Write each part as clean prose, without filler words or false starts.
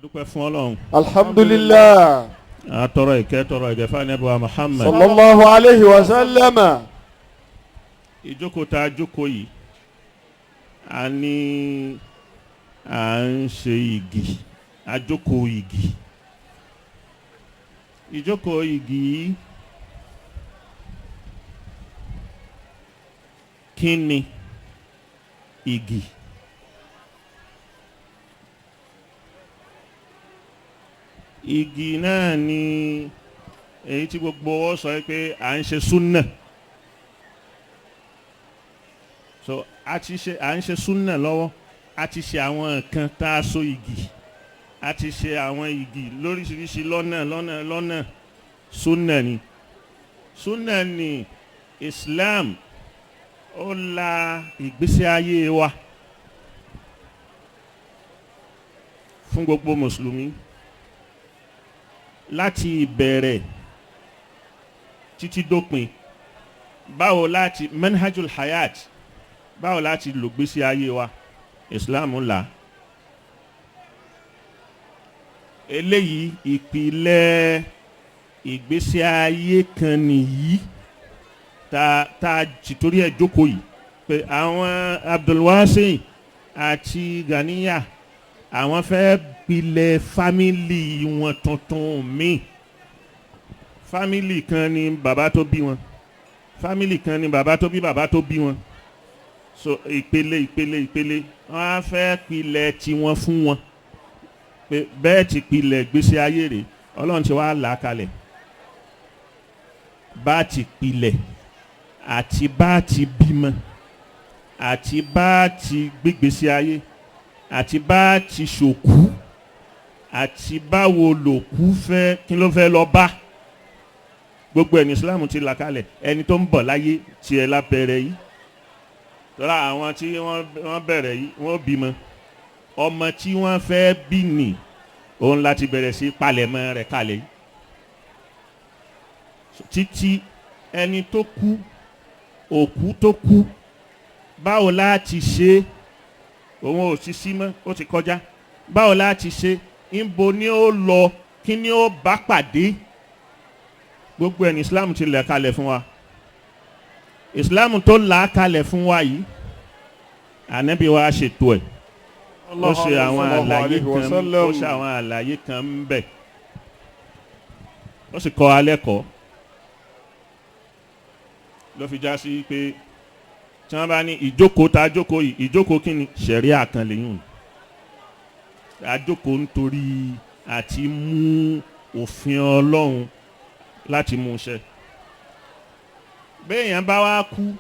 Adúpẹ́ fún Ọlọ́run. Alhamdulillah. A tọrọ ìkẹ́ tọrọ ìgẹ̀ fún Ànábì wa Muhammad. Sallallahu alayhi wa sallam. Ìjókòó tá a jókòó yìí, a ní à ń ṣe igi, a jókòó igi. Ìjókòó igi yìí kí ni igi? Igi náà ni èyí tí gbogbo ọ sọ pé à ń ṣe súnà. So a ti ṣe, à ń ṣe súnà lọ́wọ́, a ti ṣe àwọn nǹkan tá a so igi, a ti ṣe àwọn igi lóríṣiríṣi lọ́nà lọ́nà lọ́nà. Súnà ni, súnà ni Islam ó la ìgbésí ayé wa fún gbogbo mùsùlùmí láti ìbẹ̀rẹ̀ títí dópin. Báwo láti manhajul hayat, báwo láti lò gbésí ayé wa, Islam là. Eléyìí ìpìlẹ̀ ìgbésí ayé kan nìyí tá a tìtorí ẹ̀ jókòó yìí pé àwọn Abdulwasin àti Ganiya àwọn fẹ́ pilẹ̀ fámìlì wọn tuntun míì. Fámìlì kan ni bàbá tó bí wọn, fámìlì kan ni bàbá tó bí bàbá tó bí wọn. So ìpele ìpele ìpele wọn á fẹ́ pilẹ̀ tiwọn fún wọn pé bẹ́ẹ̀ ti pilẹ̀ gbèsè ayé rẹ̀. Ọlọ́run ti wá là á kalẹ̀ bá ti pilẹ̀ àti bá ti bímọ àti bá ti gbégbèsè ayé àti bá ti ṣòkú àti báwo lòkú fẹ́ kí ló fẹ́ lọ bá. Gbogbo ẹni Islam ti là kalẹ̀. Ẹni tó ń bọ̀ láyé tiẹ̀ lábẹ́rẹ́ yìí, tọ́lá àwọn tí wọ́n bẹ̀rẹ̀ yìí wọ́n bímọ, ọmọ tí wọ́n fẹ́ bí nì òun láti bẹ̀rẹ̀ sí palẹ̀mọ́ rẹ̀ kalẹ̀ yìí títí ẹni tó kú, òkú tó kú, báwo láti ṣe, òun ò sí sí mọ́, ó ti kọjá. Báwo láti ṣe, ńbo ni ó lọ, kí ni ó bá pàdé. Gbogbo ẹni Islam ti là kalẹ̀ fún wa. Islam tó là kalẹ̀ fún wa yìí, Ànábì wa ṣètò ẹ̀, ó ṣe àwọn àlàyé kan, ó ṣe àwọn àlàyé kan ń bẹ̀, ó sì kọ́ alẹ́ kọ́. Ló fi já sí pé tí wọ́n bá ní ìjókòó tá a jókòó yìí, ìjókòó kí ni ṣẹ̀ríà kan lèyùn. A jókòó nítorí àti mú òfin Ọlọ́run láti mú ṣẹ. Béèyàn bá wá kú,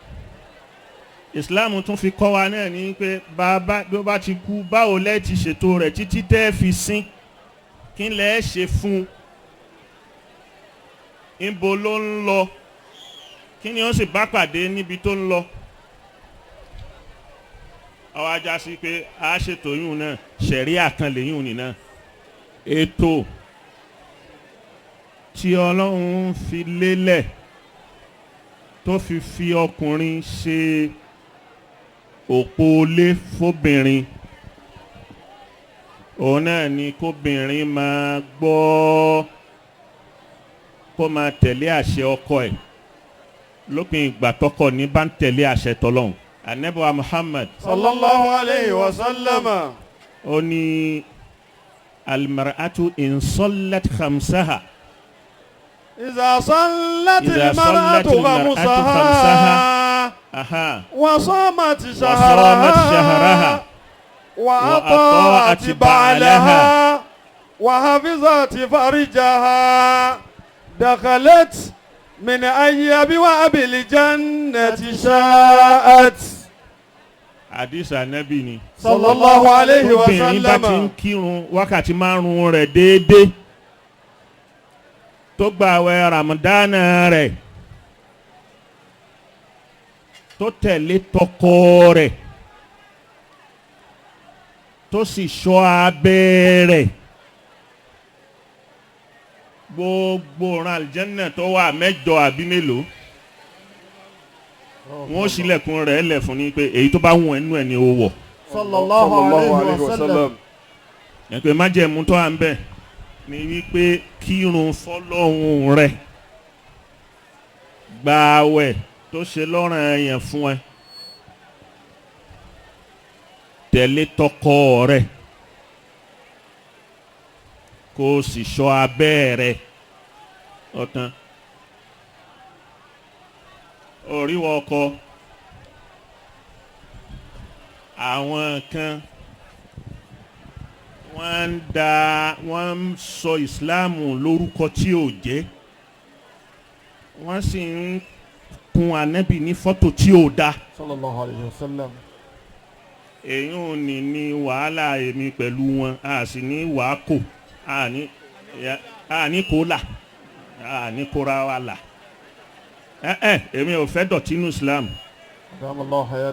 Islam tún fi kọ́ wa náà ní pé bàbá bí ó bá ti kú, báwo lẹ́ ti ṣètò rẹ̀ títí tẹ́ fi sin, kí lẹ́ ṣe fún un, níbo ló ń lọ, kí ni ó sì bá pàdé níbi tó ń lọ. Ọwọ́ ajá sí pé a ṣètò yún náà, ṣẹ̀ríà kan lèyún nìna. Ètò tí Ọlọ́run fi lélẹ̀ tó fi fi ọkùnrin ṣe òpó ilé fóbìnrin, òun náà ni kóbìnrin máa gbọ́, kó máa tẹ̀lé àṣẹ ọkọ ẹ̀ lópin ìgbà tọkọ ní bá ń tẹ̀lé àṣẹ tọlọ́hun. Ànábì wa Muhammad sallallahu alayhi wa sallam ó ní almar'atu in sallat khamsaha. Iza sallat almar'atu khamsaha wa samat shahraha wa ata'at ba'laha wa hafizat farjaha dakhalat min ayyi abwabil jannati sha'at. Àdìsí Ànábì ni sallallahu alayhi wa sallam. Obìnrin bá ti ń kírun wákàtí márùn-ún rẹ̀ déédéé, tó gba àwẹ̀ Ramadana rẹ̀, tó tẹ̀lé tọkọ rẹ̀, tó sì ṣọ́ abẹ́ rẹ̀, gbogbo ọ̀ràn àlìjẹ́nà tó wà mẹ́jọ àbí mélòó, wọ́n ṣílẹ̀kùn rẹ̀ lẹ̀ fún ni pé èyí tó bá wù ẹnu ẹ̀ ni ó wọ̀. Sallallahu alayhi wa sallam. Yẹn pé májẹ̀mú tó à ń bẹ̀ ni wípé kírun fọlọ́hun rẹ̀, gbààwẹ̀ tó ṣe lọ́ranyàn fún ẹ, tẹ̀lé tọkọ rẹ̀, kó o sì ṣọ́ abẹ́ rẹ̀. Ọ̀tán oríwọ ọkọ àwọn kan wọ́n ń da wọ́n ń sọ ìsìláàmù lórúkọ tí ò jẹ́, wọ́n sì ń kun ànábì ní fọ́tò tí ò da. Sallallahu alayhi wa sallam. Èyí ò ní ní wàhálà èmi pẹ̀lú wọn, a sì ní wàá kò, a ní kó là, a ní kóra wa là. Èmi ò fẹ́ dọ̀tí nínú Islam.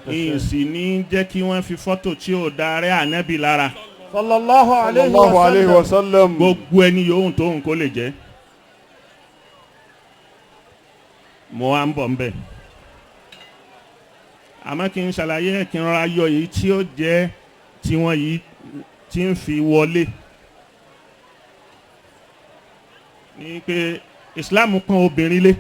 Ìyìn sì ní jẹ́ kí wọ́n fi fọ́tò tí ò da rẹ́ ànábì lára. Sallallahu alayhi wa sallam. Gbogbo ẹni yòówù tóun kó lè jẹ́. Mo wá ń bọ̀ ń bẹ̀. Àmọ́ kí n ṣàlàyé kí n rọra yọ èyí tí ó jẹ́ tiwọn yìí tí ń fi wọlé. Ní pé Islam pọ́n obìnrin lé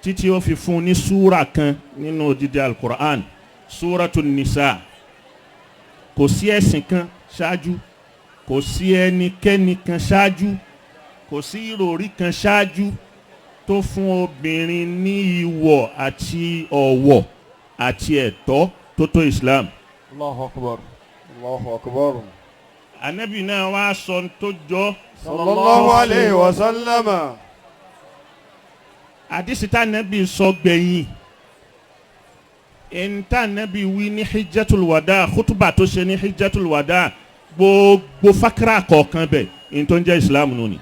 títí ó fi fún ní súra kan nínú odidi Al-Qur'an, Súratun Nisa. Kò sí ẹ̀sìn kan ṣáájú, kò sí ẹnikẹ́ni kan ṣáájú, kò sí ìròrí kan ṣáájú tó fún obìnrin ní ìwọ̀ àti ọ̀wọ̀ àti ẹ̀tọ́ tó tó Islam. Allahu Akbar. Allahu Akbar. Ànábì náà wá sọ tó jọ. Sallallahu alayhi wa sallam. Àdìsí tá Ànábì sọ gbẹ̀yìn, ẹni tá Ànábì wí ní Hijjatul Wada, kútùbà tó ṣe ní Hijjatul Wada, gbogbo fákàrà kọ̀ọ̀kan bẹ̀ ní tó ń jẹ́ Islam nù ni.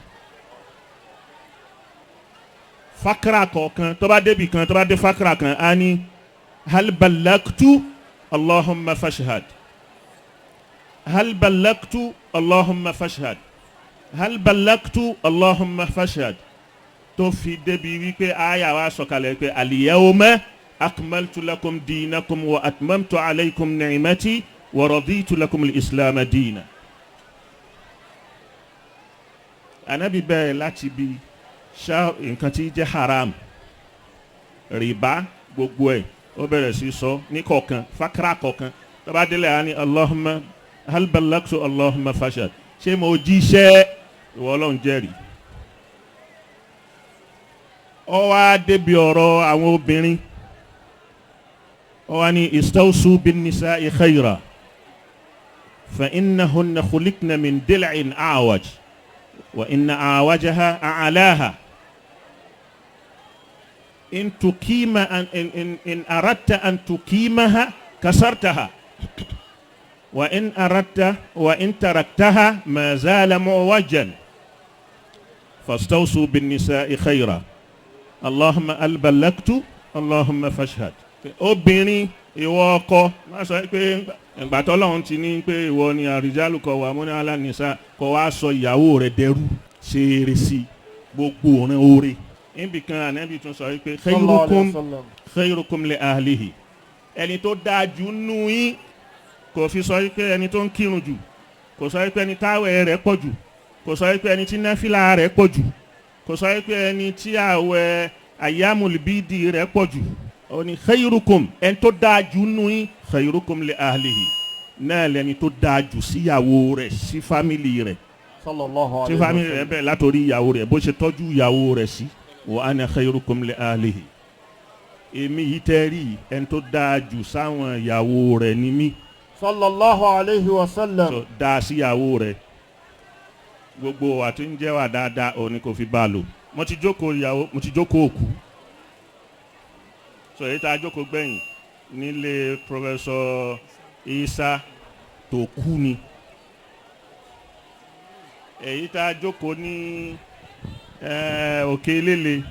Fakra kọ̀ọ̀kan tó bá débi kan, tó bá dé fakra kan, á ní hal ballagtu Allahumma fashhad, hal ballagtu Allahumma fashhad, hal ballagtu Allahumma fashhad, tó fi débi wípé àyà wa sọ̀kalẹ̀ pé al-yawma akmaltu lakum dinakum wa atmamtu alaykum ni'mati wa raditu lakum al-islam dina. Ànábì bẹ̀rẹ̀ láti bí ṣá nǹkan tí jẹ́ haram, rìbá, gbogbo ẹ̀ ó bẹ̀rẹ̀ sí sọ ní kọ̀ọ̀kan, fakra kọ̀ọ̀kan. Tó bá délé á ní Allahumma hal ballagtu Allahumma fashhad, ṣé mo jíṣẹ́, ìwọ Ọlọ́run jẹ́rìí. Ó wá débi ọ̀rọ̀ àwọn obìnrin, ó wá ní istawsu bin nisa'i khayra fa innahunna khuliqna min dil'in a'waj wa inna a'wajaha a'laha. In tuqima an in aradta an tuqimaha kasartaha wa in aradta wa in taraktaha ma zala mu'wajjan fastawsu bin nisa'i khayra Allahumma al ballagtu Allahumma fashhad. Obìnrin, ìwọ ọkọ, má sọ pé ìgbà tọ́lọ́run ti ní pé ìwọ ni àrìjálù kọ wà múni alánìsá kọ wá sọ ìyàwó rẹ̀ dẹrú, ṣe eré sí gbogbo òrin oore. Níbi kan Ànábì tún sọ pé khayrukum khayrukum li ahlihi, ẹni tó dáa jù nù yín, kò fi sọ pé ẹni tó ń kírun jù, kò sọ pé ẹni táwẹ̀ rẹ̀ pọ̀ jù, kò sọ pé ẹni tí náfìlà rẹ̀ pọ̀ jù, kò sọ pé ẹni tí àwẹ̀ àyámùlùbídì rẹ̀ pọ̀ jù. Ó ní khayrukum, ẹni tó dáa jù nù yín, khayrukum li ahlihi, náà lẹni tó dáa jù síyàwó rẹ̀, sí fámìlì rẹ̀, sí fámìlì rẹ̀ bẹ́ẹ̀ látòrí ìyàwó rẹ̀, bó ṣe tọ́jú ìyàwó rẹ̀ sí. Wa ana khayrukum li ahlihi, èmi yìí tẹ́ rí ẹni tó dáa jù sáwọn ìyàwó rẹ̀ ni mí. Sallallahu alayhi wa sallam. So dáa síyàwó rẹ̀, gbogbo wa tí ń jẹ́ wà dáadáa òní kò fi bá a lò. Mo ti jókòó ìyàwó, mo ti jókòó òkú. So èyí tá a jókòó gbẹ̀yìn nílé Professor Isa tó kú ni. Èyí tá a jókòó ní Òkè Eléle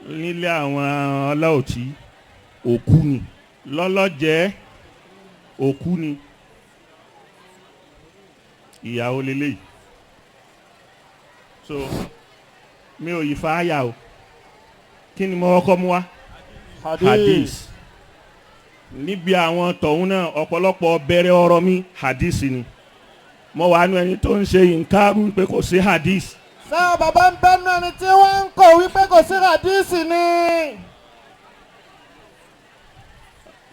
nílé àwọn ọlọ́ọ̀tí òkú ni. Lọ́lọ́jẹ́ òkú ni. Ìyàwó lélẹ́yìí. So mi ò yí fa àyà o. Kí ni mo kọ́kọ́ mú wá? Hadith. Níbi àwọn tọ̀hún náà ọ̀pọ̀lọpọ̀ bẹ̀rẹ̀ ọ̀rọ̀ mi hadith ni. Mo wà nú ẹni tó ń ṣe ìǹkárù pé kò sí hadith. Sáà bàbá ń bẹ́nu ẹni tí wọ́n ń kọ̀ wípé kò sí hadith ni.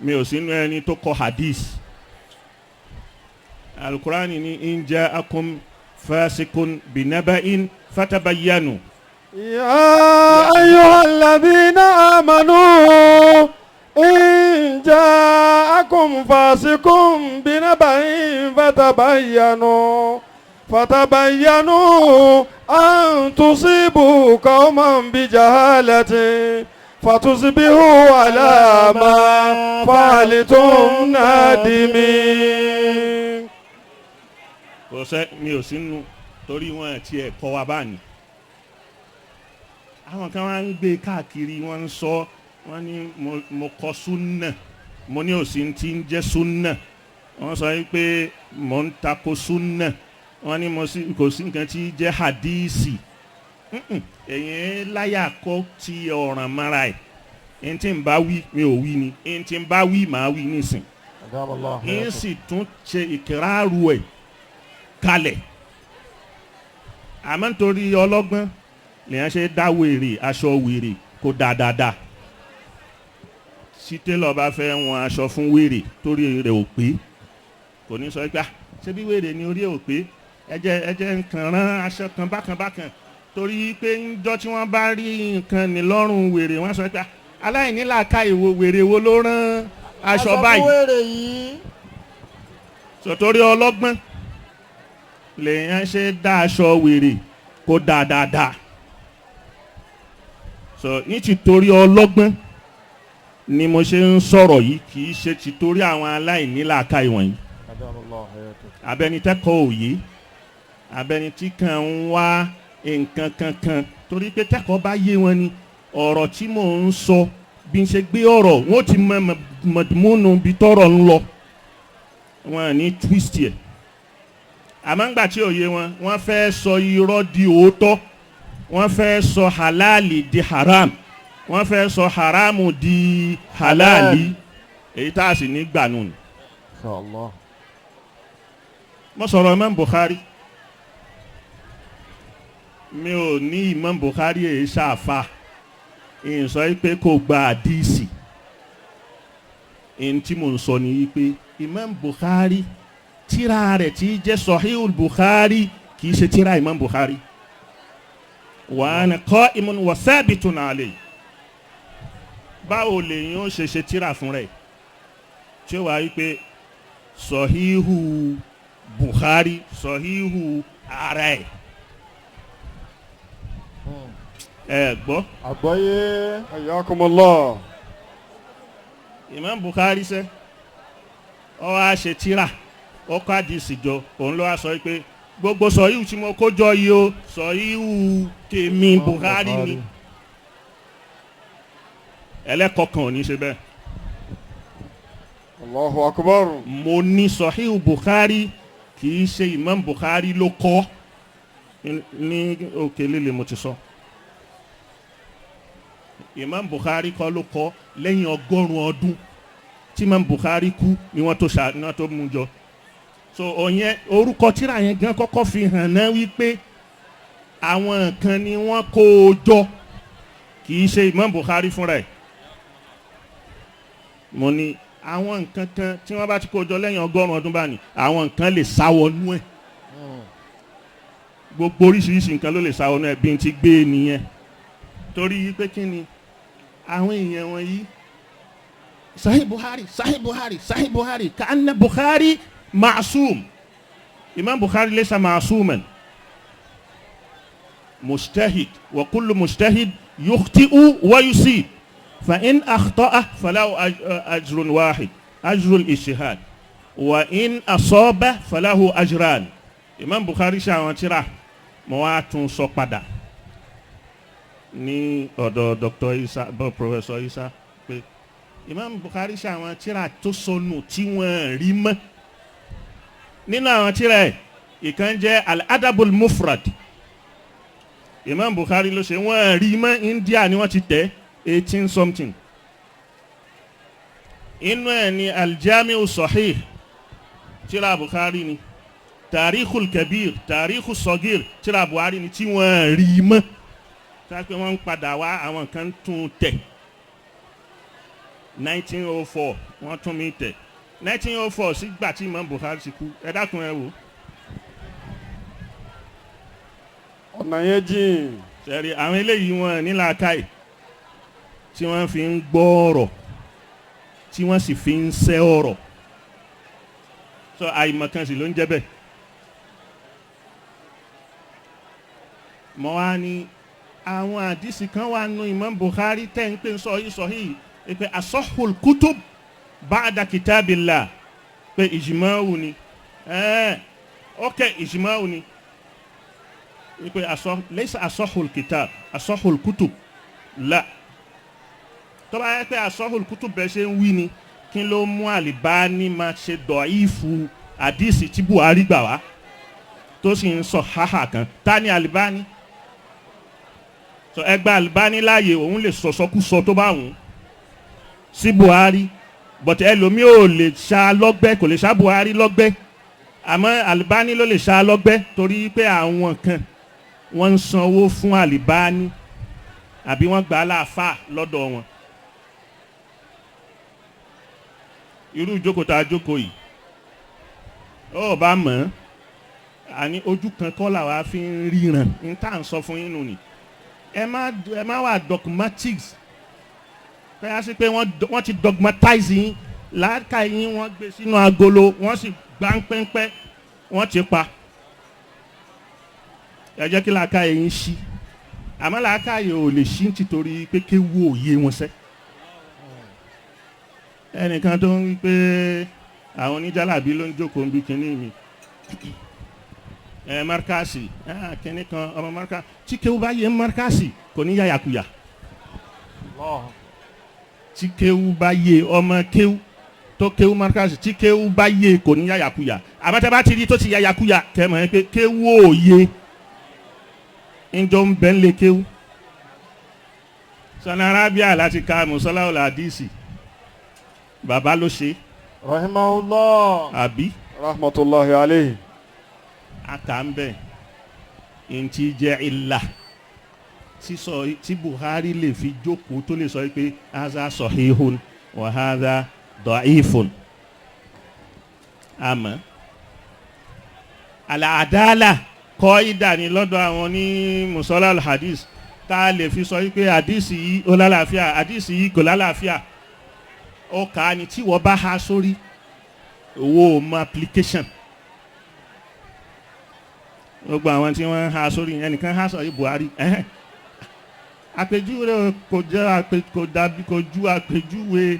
Mi ò sínú ẹni tó kọ hadith. Alukurani ni in ja'akum fasikun binaba'in fatabayyanu. Ya ayyuhalladhina amanu in ja'akum fasikun binaba'in fatabayyanu fatabayyanu an tusibu qauman bijahalatin fatusbihu ala ma fa'altum nadimin. Kò sẹ́ mi ò sínú torí wọn àti ẹ̀kọ́ wa báyìí. Àwọn kan wá ń gbé káàkiri, wọ́n ń sọ, wọ́n ní mo kọ súnà, mo ní òsì tí ń jẹ́ súnà. Wọ́n sọ pé mo ń tako súnà, wọ́n ní kò sí nǹkan tí jẹ́ hadísì. Èyí láyà kọ́ ti ọ̀ràn mara ẹ̀. Ẹni tí ń bá wí mi ò wí ni, ẹni tí ń bá wí màá wí nísìn. Ń sì tún ṣe ìkìráàrú ẹ̀ kalẹ̀. Àmọ́ nítorí ọlọ́gbọ́n lèyàn ṣe dá wèrè aṣọ wèrè kó dáadáa. Tí télọ̀ bá fẹ́ wọn aṣọ fún wèrè torí rẹ̀ ò pé, kò ní sọ pé ṣé bí wèrè ni orí ẹ̀ ò pé, ẹ jẹ́ nǹkan rán aṣọ kan bákan bákan. Torí pé ńjọ́ tí wọ́n bá rí nǹkan ní lọ́rùn wèrè, wọ́n sọ pé aláìní làákàyè wo wèrè wo ló rán aṣọ báyìí. Sọ torí ọlọ́gbọ́n lèyàn ṣe dá aṣọ wèrè kó dáadáa. So ní ti torí ọlọ́gbọ́n ni mo ṣe ń sọ̀rọ̀ yìí, kì í ṣe ti torí àwọn aláìní làákàyè wọ̀nyí. Abẹni tẹ́kọ̀ọ́ òye, abẹni tí kàn ń wá nǹkan kankan, torí pé tẹ́kọ̀ọ́ bá yé wọn ni ọ̀rọ̀ tí mò ń sọ bí n ṣe gbé ọ̀rọ̀ wọn ó ti mọ mọ̀dúnmọ́nù bí tọ́rọ̀ ń lọ, wọn ní twist yẹ. Àmọ́ ńgbà tí òye wọn, wọ́n fẹ́ sọ irọ́ di òótọ́, wọ́n fẹ́ sọ halali di haram, wọ́n fẹ́ sọ haramu di halali, èyí tá a sì ní gbà nù. Mo sọ̀rọ̀ Imam Bukhari, mi ò ní Imam Bukhari èyí ṣàfà, ìyẹn sọ pé kò gba àdìsí. Èyí tí mò ń sọ ni pé Imam Bukhari tírà rẹ̀ tí jẹ́ Sahihul Bukhari kì í ṣe tírà Imam Bukhari. Wa ana qa'imun wa thabitun alayhi. Báwo lèyìn ó ṣe ṣe tírà fún rẹ̀ tí ó wà wípé Sahihu Bukhari Sahihu ara ẹ̀. Ẹ gbọ́. Àgbọ́yé. Hayyakumullah. Imam Bukhari ṣe ó wá ṣe tírà, ó kọ́ àdìsí jọ, òun ló wá sọ pé gbogbo sọ̀híù tí mo kó jọ yìí o, sọ̀híù tèmi Bukhari ni. Ẹlẹ́kọ̀ọ́kan ò ní ṣe bẹ́ẹ̀. Allahu Akbar. Mo ní sọ̀híù Bukhari kì í ṣe Imam Bukhari ló kọ́, ní òkè líle mo ti sọ. Imam Bukhari kọ́ ló kọ́, lẹ́yìn 100 ọdún tí Imam Bukhari kú ni wọ́n tó mú jọ. So òyìn orúkọ tírà yẹn gan kọ́kọ́ fi hàn náà wípé àwọn kan ni wọ́n kó o jọ, kì í ṣe Imam Bukhari fúnra ẹ̀. Mo ní àwọn nǹkan kan tí wọ́n bá ti kó o jọ lẹ́yìn 100 ọdún báyìí, àwọn nǹkan lè sáwọnú ẹ̀. Gbogbo oríṣiríṣi nǹkan ló lè sáwọnú ẹ̀ bí n ti gbé nìyẹn. Torí pé kí ni àwọn èèyàn wọ̀nyí, Sahih Bukhari, Sahih Bukhari, Sahih Bukhari, ka'anna Bukhari معصوم. إمام بخاري ليس معصوما، مجتهد، وكل مجتهد يخطئ ويصيب، فإن أخطأ فله أجر واحد، أجر الاجتهاد، وإن أصاب فله أجران. Imam Bukhari ṣe àwọn tírà, mo wá tún sọ padà ní ọ̀dọ̀ Dr. Isa, Professor Isa, pé Imam Bukhari ṣe àwọn tírà tó sọnù tí wọ́n rí mọ́. Nínú àwọn tírà ẹ̀, ìkan jẹ́ Al-Adabul Mufrad. Imam Bukhari ló ṣe, wọ́n rí mọ́, India ni wọ́n ti tẹ̀ 18 something. Inú ẹ̀ ni Aljamiu Sahih tírà Bukhari ni, Tarikhul Kabir, Tarikhul Sogir tírà Buhari ni, tí wọ́n rí mọ́ tá pé wọ́n ń padà wá àwọn kan tún tẹ̀. 1904 wọ́n tún mi tẹ̀. 1904 sígbà tí Imam Bukhari ti kú. Ẹ dákun ẹ wò. Ọ̀nà yẹn jìn. Sẹ́rí àwọn eléyìí wọn ní làákàyè tí wọ́n fi ń gbọ́ ọ̀rọ̀, tí wọ́n sì fi ń sẹ́ ọ̀rọ̀. Sọ àìmọ̀kan sì ló ń jẹ́ bẹ́ẹ̀. Mọ̀ wá ní àwọn àdìsí kan wà nù Imam Bukhari tẹ́ ń pè ń sọ yìí sọ yìí pé asahhul kutub ba'da kitabillah, pé ìjìmáwù ni. Ok, ìjìmáwù ni pé laysa asahhul kitab asahhul kutub la. Tó bá yẹ pé asahhul kutub bẹ́ẹ̀ ṣe ń wí ni, kí ló mú Albani máa ṣe dọ̀ífù àdìsí tí Buhari gbà wá tó sì ń sọ háhà kan? Ta ni Albani? So ẹgbẹ́ Albani láàyè, òun lè sọ̀sọ́kúsọ tó bá wùn sí Buhari, but ẹlòmíì ò lè ṣá lọ́gbẹ́, kò lè ṣá Buhari lọ́gbẹ́, àmọ́ Albani ló lè ṣá lọ́gbẹ́ torí pé àwọn kan wọ́n ń sanwó fún Albani àbí wọ́n gbà á láàfà lọ́dọ̀ wọn. Irú ìjókòó tá a jókòó yìí, ó bá mọ̀ ọ́n, àní ojú kan kọ́ làwa fi ń ríran. N tá à ń sọ fún yín nù ni. Ẹ má wà dogmatics, pé sí pé wọ́n ti dogmatize yín, làákà yín wọ́n gbé sínú agolo, wọ́n sì gbá ń pẹ́ńpẹ́, wọ́n ti pa. Ẹ jẹ́ kí làákà yín ṣí, àmọ́ làákà yìí ò lè ṣí nítorí pé kéwu òye wọn sẹ́. Ẹnìkan tó ń wí pé àwọn oníjàlábí ló ń jókòó ń bí kinní mi, ẹ markasi kinní kan ọmọ markasi tí kéwu bá yé markasi kò ní yàyàkuyà. Tí kéwu bá yé ọmọ kéwu tó kéwu markasi, tí kéwu bá yé kò ní yàyàkuyà. Àmọ́ bá ti rí tó ti yàyàkuyà, kẹ́mọ̀ ẹ pé kéwu ò yé njọ́ ń bẹ́ ń lé kéwu. Sani Arabia láti ka musala ọ̀làdìsí, bàbá ló ṣe. Rahimahullah. Àbí. Rahmatulahi alayhi. Ata ń bẹ̀ ntí jẹ́ ìlà sísọ tí Buhari lè fi jókòó tó lè sọ pé haza sahihun wa haza da'ifun. Àmọ́ àlàádáàlà kọ́ ìdá ni lọ́dọ̀ àwọn ní musala al-hadith tá a lè fi sọ pé hadith yìí ó lálàáfíà, hadith yìí kò lálàáfíà. Ó kà á ní tí wọ́n bá há sórí owó mọ application. Gbogbo àwọn tí wọ́n há sórí ẹnìkan há sọ yìí Buhari, àpèjúwe kò jẹ́ kò dàbí kò ju àpèjúwe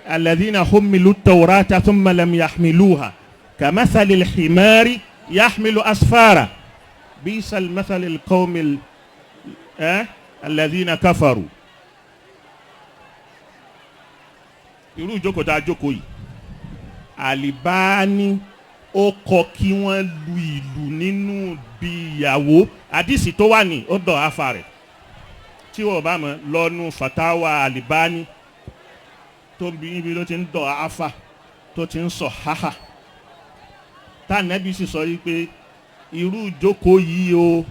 alladhina humilu tawrata thumma lam yahmiluha kamathalil himari yahmilu asfara bisal mathalil qawmil alladhina kafaru. Irú ìjókòó tá a jókòó yìí, Albani ó kọ kí wọ́n lu ìlù nínú bí ìyàwó. Àdìsí tó wà ní ó dọ̀ afa rẹ̀ tí wọ́n bá mọ̀ lọ́nu fatawa Albani tó ń bí ibi ló ti ń dọ̀ afa tó ti ń sọ háhà. Tá nẹ́bí sì sọ yìí pé irú ìjókòó yìí o,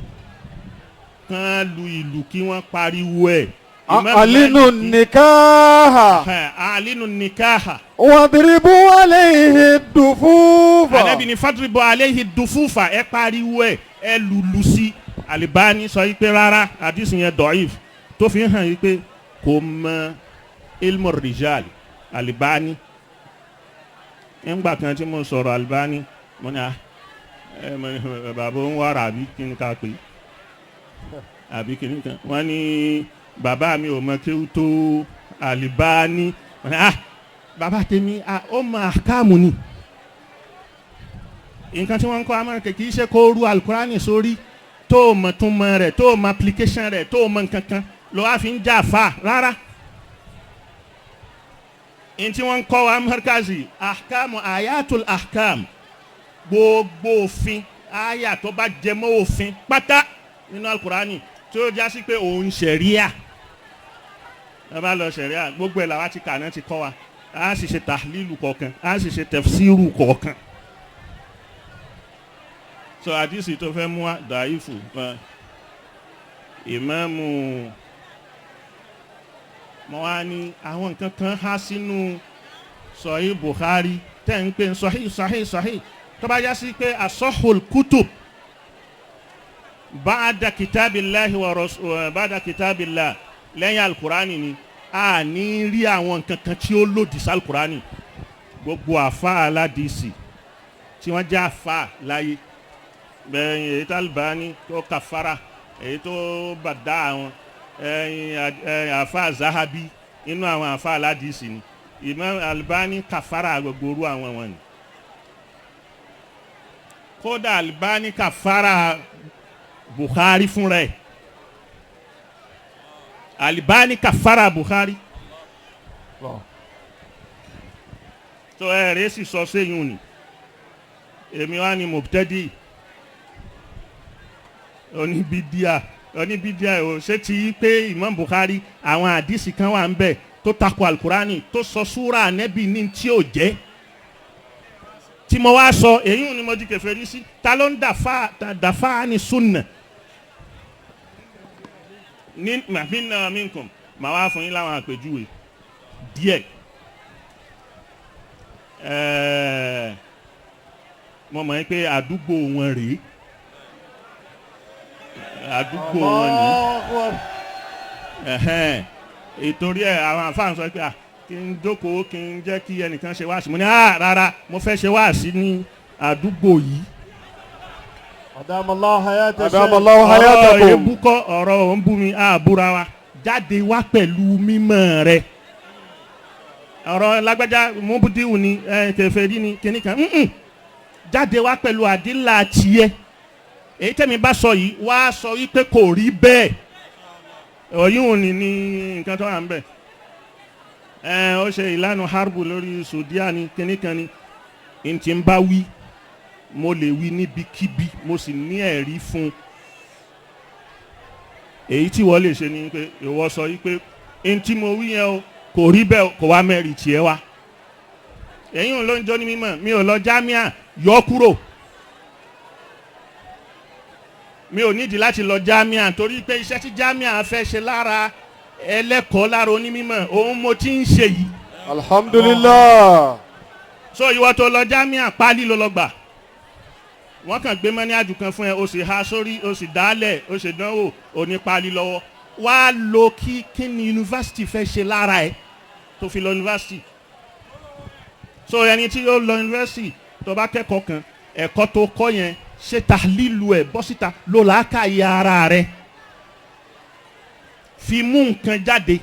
kán lu ìlù kí wọ́n pariwo ẹ̀. Alinu nikaha. Alinu nikaha. Wadribu alayhi dufufa. Ànábì ní fadribu alayhi dufufa, ẹ pariwo ẹ, ẹ lùlù sí. Albani sọ yìí pé rárá, àdìsí yẹn dọ̀ìf tó fi hàn yìí pé kò mọ ilmu rijal Albani. Ńgbà kan tí mo sọ̀rọ̀ Albani, mo ní bàbá ń wàrà àbí kí ni ká pè àbí kí ni kan wọ́n ní bàbá mi ò mọ kéwú tó Albani. Bàbá tèmi ó mọ àkàmù ni. Nǹkan tí wọ́n ń kọ́ amárùn kì í ṣe kó ru alukurani sórí tó o mọ̀ tún mọ̀ rẹ̀, tó o mọ̀ application rẹ̀, tó o mọ̀ nǹkankan ló wá fi ń jà fà rárá. N tí wọ́n ń kọ́ wa markazi ahkamu ayatul ahkam, gbogbo òfin aya tó bá jẹ mọ́ òfin pátá nínú alukurani tí ó jásí pé òun ṣẹ̀ríà. Ẹ bá lọ ṣẹ̀ríà gbogbo ẹ̀ làwa ti kà náà ti kọ́ wa. A sì ṣe tahlilu kọ̀ọ̀kan, a sì ṣe tafsiru kọ̀ọ̀kan. So àdìsí tó fẹ́ mú wa dàífù ìmáàmù mọ́ wá ní àwọn nǹkan kan há sínú Sahih Bukhari tẹ́ ń pè ń Sahih Sahih Sahih, tó bá yá sí pé asahul kutub ba'da kitabillahi wa ba'da kitabillah lẹ́yìn alukurani ni a ní rí àwọn nǹkan kan tí ó lòdì sí alukurani. Gbogbo àfa aládìsí tí wọ́n jẹ́ àfa láyé bẹ́ẹ̀ èyí tó Albani tó kàfàrà, èyí tó bàdá àwọn ẹ̀yìn àfa Zahabi inú àwọn àfa aládìsí ni Imam Albani kàfàrà gbogbo orú àwọn wọn ni. Kódà Albani kàfàrà Bukhari fúnra ẹ̀, Albani kàfàrà Bukhari. Tó ẹ rẹ sì sọ sẹ́yìn ni èmi wá ní mubtadi oníbídíà oníbídíà ò ṣe ti pé Imam Bukhari àwọn àdìsí kan wà ń bẹ tó takò alukurani tó sọ súra ànẹ́bì ní tí ò jẹ́ tí mo wá sọ èyí ni mo di kèfèrí sí. Ta ló ń dàfà ní sunna ní minna minkum? Màá wá fún yín láwọn àpèjúwe díẹ̀. Mo mọ̀ pé àdúgbò wọn rèé, àdúgbò wọn nìyí. Ìtorí ẹ àwọn àfáà sọ pé kí n jókòó kí n jẹ́ kí ẹnìkan ṣe wáàsí. Mo ní rárá, mo fẹ́ ṣe wáàsí ní àdúgbò yìí. Adamallahu hayatakum. Adamallahu hayatakum. Ọ̀rọ̀ ebúkọ́ ọ̀rọ̀ òun bú mi àbúra wa jáde wá pẹ̀lú mímọ́ rẹ̀. Ọ̀rọ̀ lágbájá mọ́búdíwù ni kèfèrí ni kíní kan jáde wá pẹ̀lú àdílà tiẹ̀. Èyí tẹ́mi bá sọ yìí wá sọ wípé kò rí bẹ́ẹ̀. Ọ̀yún òní ní nǹkan tó wà ń bẹ̀. Ó ṣe ìlànà harbu lórí sòdíà ni kíní kan ni n ti ń bá wí, mo lè wí níbikíbi, mo sì ní ẹ̀rí fún un. Èyí tí wọ́n lè ṣe ni pé ìwọ sọ yìí pé n tí mo wí yẹn o kò rí bẹ́ẹ̀, kò wá mẹ́rin tiẹ̀ wá. Ẹ̀yin ló ń jó ní mímọ̀, mi ò lọ jámíà, yọ kúrò. Mi ò nídìí láti lọ jámíà torí pé iṣẹ́ tí jámíà fẹ́ ṣe lára ẹlẹ́kọ̀ọ́ lára onímọ̀ òun mo ti ń ṣe yìí. Alhamdulillah. So ìwọ tó lọ jámíà pálí ló lọ gbà. Wọ́n kàn gbé mọ́ní àjù kan fún ẹ, o sì ha sórí, o sì dálẹ̀, o sì dánwò, o ní pálí lọ́wọ́. Wá lo kí ni yunifásitì fẹ́ ṣe lára ẹ tó fi lọ yunifásitì. So ẹni tí yóò lọ yunifásitì tó bá kẹ́kọ̀ọ́ kan, ẹ̀kọ́ tó kọ́ yẹn ṣe ta lílu ẹ̀ bọ́ síta ló làákàyè ara rẹ̀ fi mú nǹkan jáde.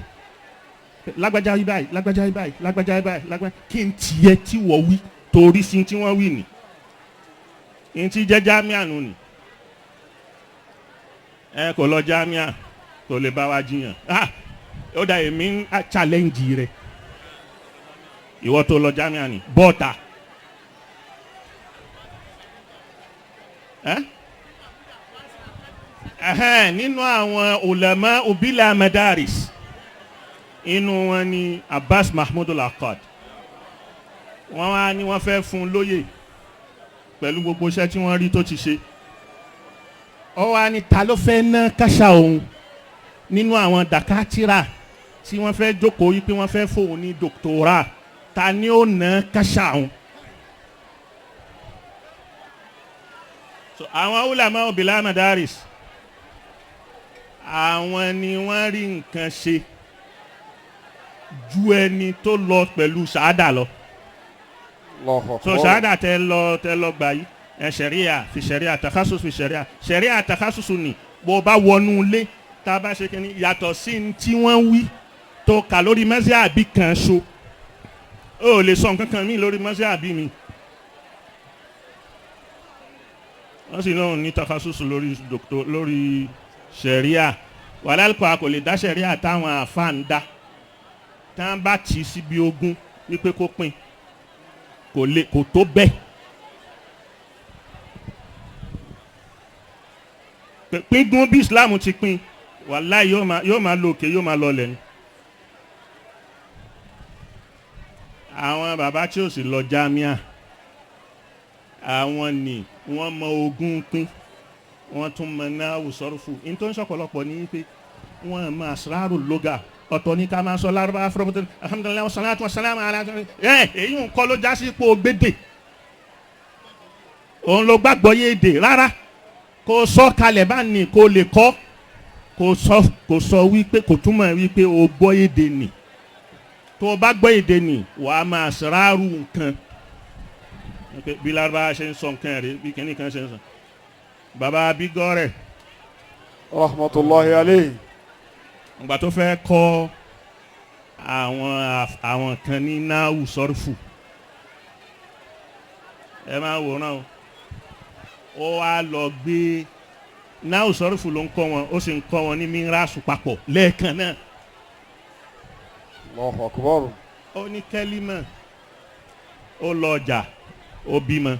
Lágbájá yí báyìí, lágbájá yí báyìí, lágbájá yí báyìí, lágbájá kí n tiẹ̀ tí wọ́n wí torí sí tí wọ́n wí ni n ti jẹ́ jámíà nù ni. Ẹ kò lọ jámíà kò lè bá wa jiyàn. Ó dà èmi ń challenge rẹ ìwọ tó lọ jámíà ni bọ́ọ̀tà. Nínú àwọn ulama ubila madaris inú wọn ni Abbas Mahmoud Al-Akkad. Wọ́n wá ní wọ́n fẹ́ fún un lóyè pẹ̀lú gbogbo iṣẹ́ tí wọ́n rí tó ti ṣe. Ó wá ní ta ló fẹ́ ná káṣá òun nínú àwọn dàkátìrà tí wọ́n fẹ́ jókòó yí pé wọ́n fẹ́ fóun ní dòkítọ́rà, ta ni ó ná káṣá òun. So àwọn ulama ubila madaris àwọn ni wọ́n rí nǹkan ṣe ju ẹni tó lọ pẹ̀lú ṣáádà lọ. So ṣáádà tẹ lọ gbà yìí ẹ ṣẹ̀ríà fi ṣẹ̀ríà takhasus fi ṣẹ̀ríà ṣẹ̀ríà takhasus ni bó bá wọnú ilé tá a bá ṣe kínní yàtọ̀ sí ní tí wọ́n wí tó kà lórí mẹ́sẹ̀ àbí kan ṣo ó lè sọ nǹkan kan mí lórí mẹ́sẹ̀ àbí mi. Wọ́n sì lóun ní takhasus lórí dòkítọ́ lórí ṣẹ̀ríà wàhálà kò lè dá ṣẹ̀ríà táwọn àfa ń dá tá bá tì í síbi ogún wípé kó pín kò lè kò tó bẹ́ẹ̀. Pínpín bí Islam ti pín wàláhì yóò máa lọ òkè yóò máa lọ lẹ̀ ni. Bàbá tí ò sì lọ jámíà, àwọn ni wọ́n mọ ogún pín, wọ́n tún mọ náwó sọ́rùfù. Ní tó ń sọ̀pọ̀lọpọ̀ ní pé wọ́n mọ àsìrárò lóga. Ọ̀tọ̀ ní ká máa sọ lárúbá afúrọ́pọ̀tẹ́ alhamdulilayi wasalaatu wasalaamu ala ẹ̀ èyí ń kọ́ ló já sí ipò gbédè. Òun ló gbàgbọ́ yé èdè rárá. Kò sọ kalẹ̀ bá ní kò lè kọ́. Kò sọ wípé kò túmọ̀ wípé o gbọ́ èdè nì. Tó o bá gbọ́ èdè nì, wàá máa sàràrù nǹkan. Bí lárúbá ṣe ń sọ nǹkan rẹ̀, bí kìnìún kan ṣe ń sọ. Bàbá Bígọ́rẹ̀. Rahmatulahi alayhi. Ìgbà tó fẹ́ kọ́ àwọn kan ní náwù sọ́rùfù. Ẹ máa wòran o. Ó wá lọ gbé náwù sọ́rùfù ló ń kọ́ wọn, ó sì ń kọ́ wọn ní mírasù papọ̀ lẹ́ẹ̀kan náà. Allahu akbar. Ó ní kẹ́límà, ó lọ ọjà, ó bímọ,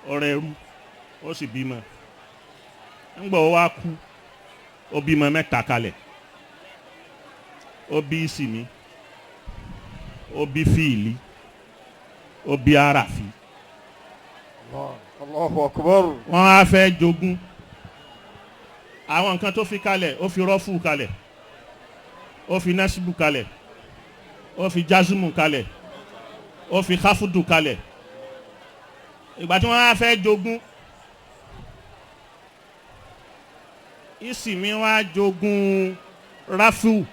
ọ̀rẹ́ ẹrú, ó sì bímọ. Ńgbà ó wá kú, ó bímọ mẹ́ta kalẹ̀. Ó bí ìsìnmi, ó bí fíìlì, ó bí àràfí. Allahu akbar. Wọ́n á fẹ́ jogún. Àwọn nǹkan tó fi kalẹ̀, ó fi rọ́fù kalẹ̀, ó fi násìbù kalẹ̀, ó fi jásùmù kalẹ̀, ó fi káfùdù kalẹ̀. Ìgbà tí wọ́n á fẹ́ jogún, ìsìnmi wá jogún ráfù,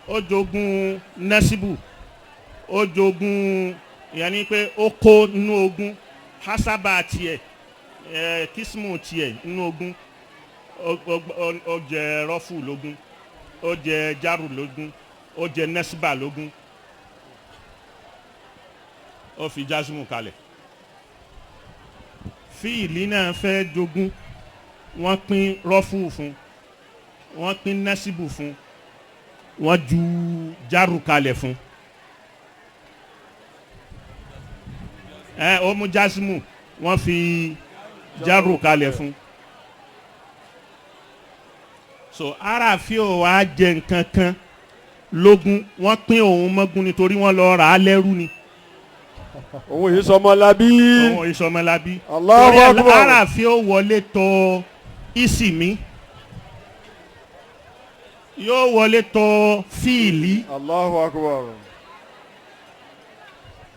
ó jogún násìbù, ó jogún, ìyẹn ni pé ó kó nínú ogún hasaba tiẹ̀, kismu tiẹ̀ nínú ogún. Ó jẹ rọ́fù lógún, ó jẹ járù lógún, ó jẹ nẹ́síbà lógún, ó fi jásùmù kalẹ̀. Fíìlì náà fẹ́ jogún, wọ́n pín rọ́fù fún, wọ́n pín nẹ́síbù fún, wọ́n ju járù kalẹ̀ fún. Ó mú jásùmù, wọ́n fi járù kalẹ̀ fún. So aráàfin ò wá jẹ nǹkan kan lógún, wọ́n pín òun mọ́gún nítorí wọ́n lọ rà á lẹ́rú ni. Òun yìí sọmọlábí. Òun yìí sọmọlábí. Allahu Akbar. Aráàfin ò wọlé tọ̀ ìsìnmi, yóò wọlé tọ̀ fíìlì. Allahu Akbar.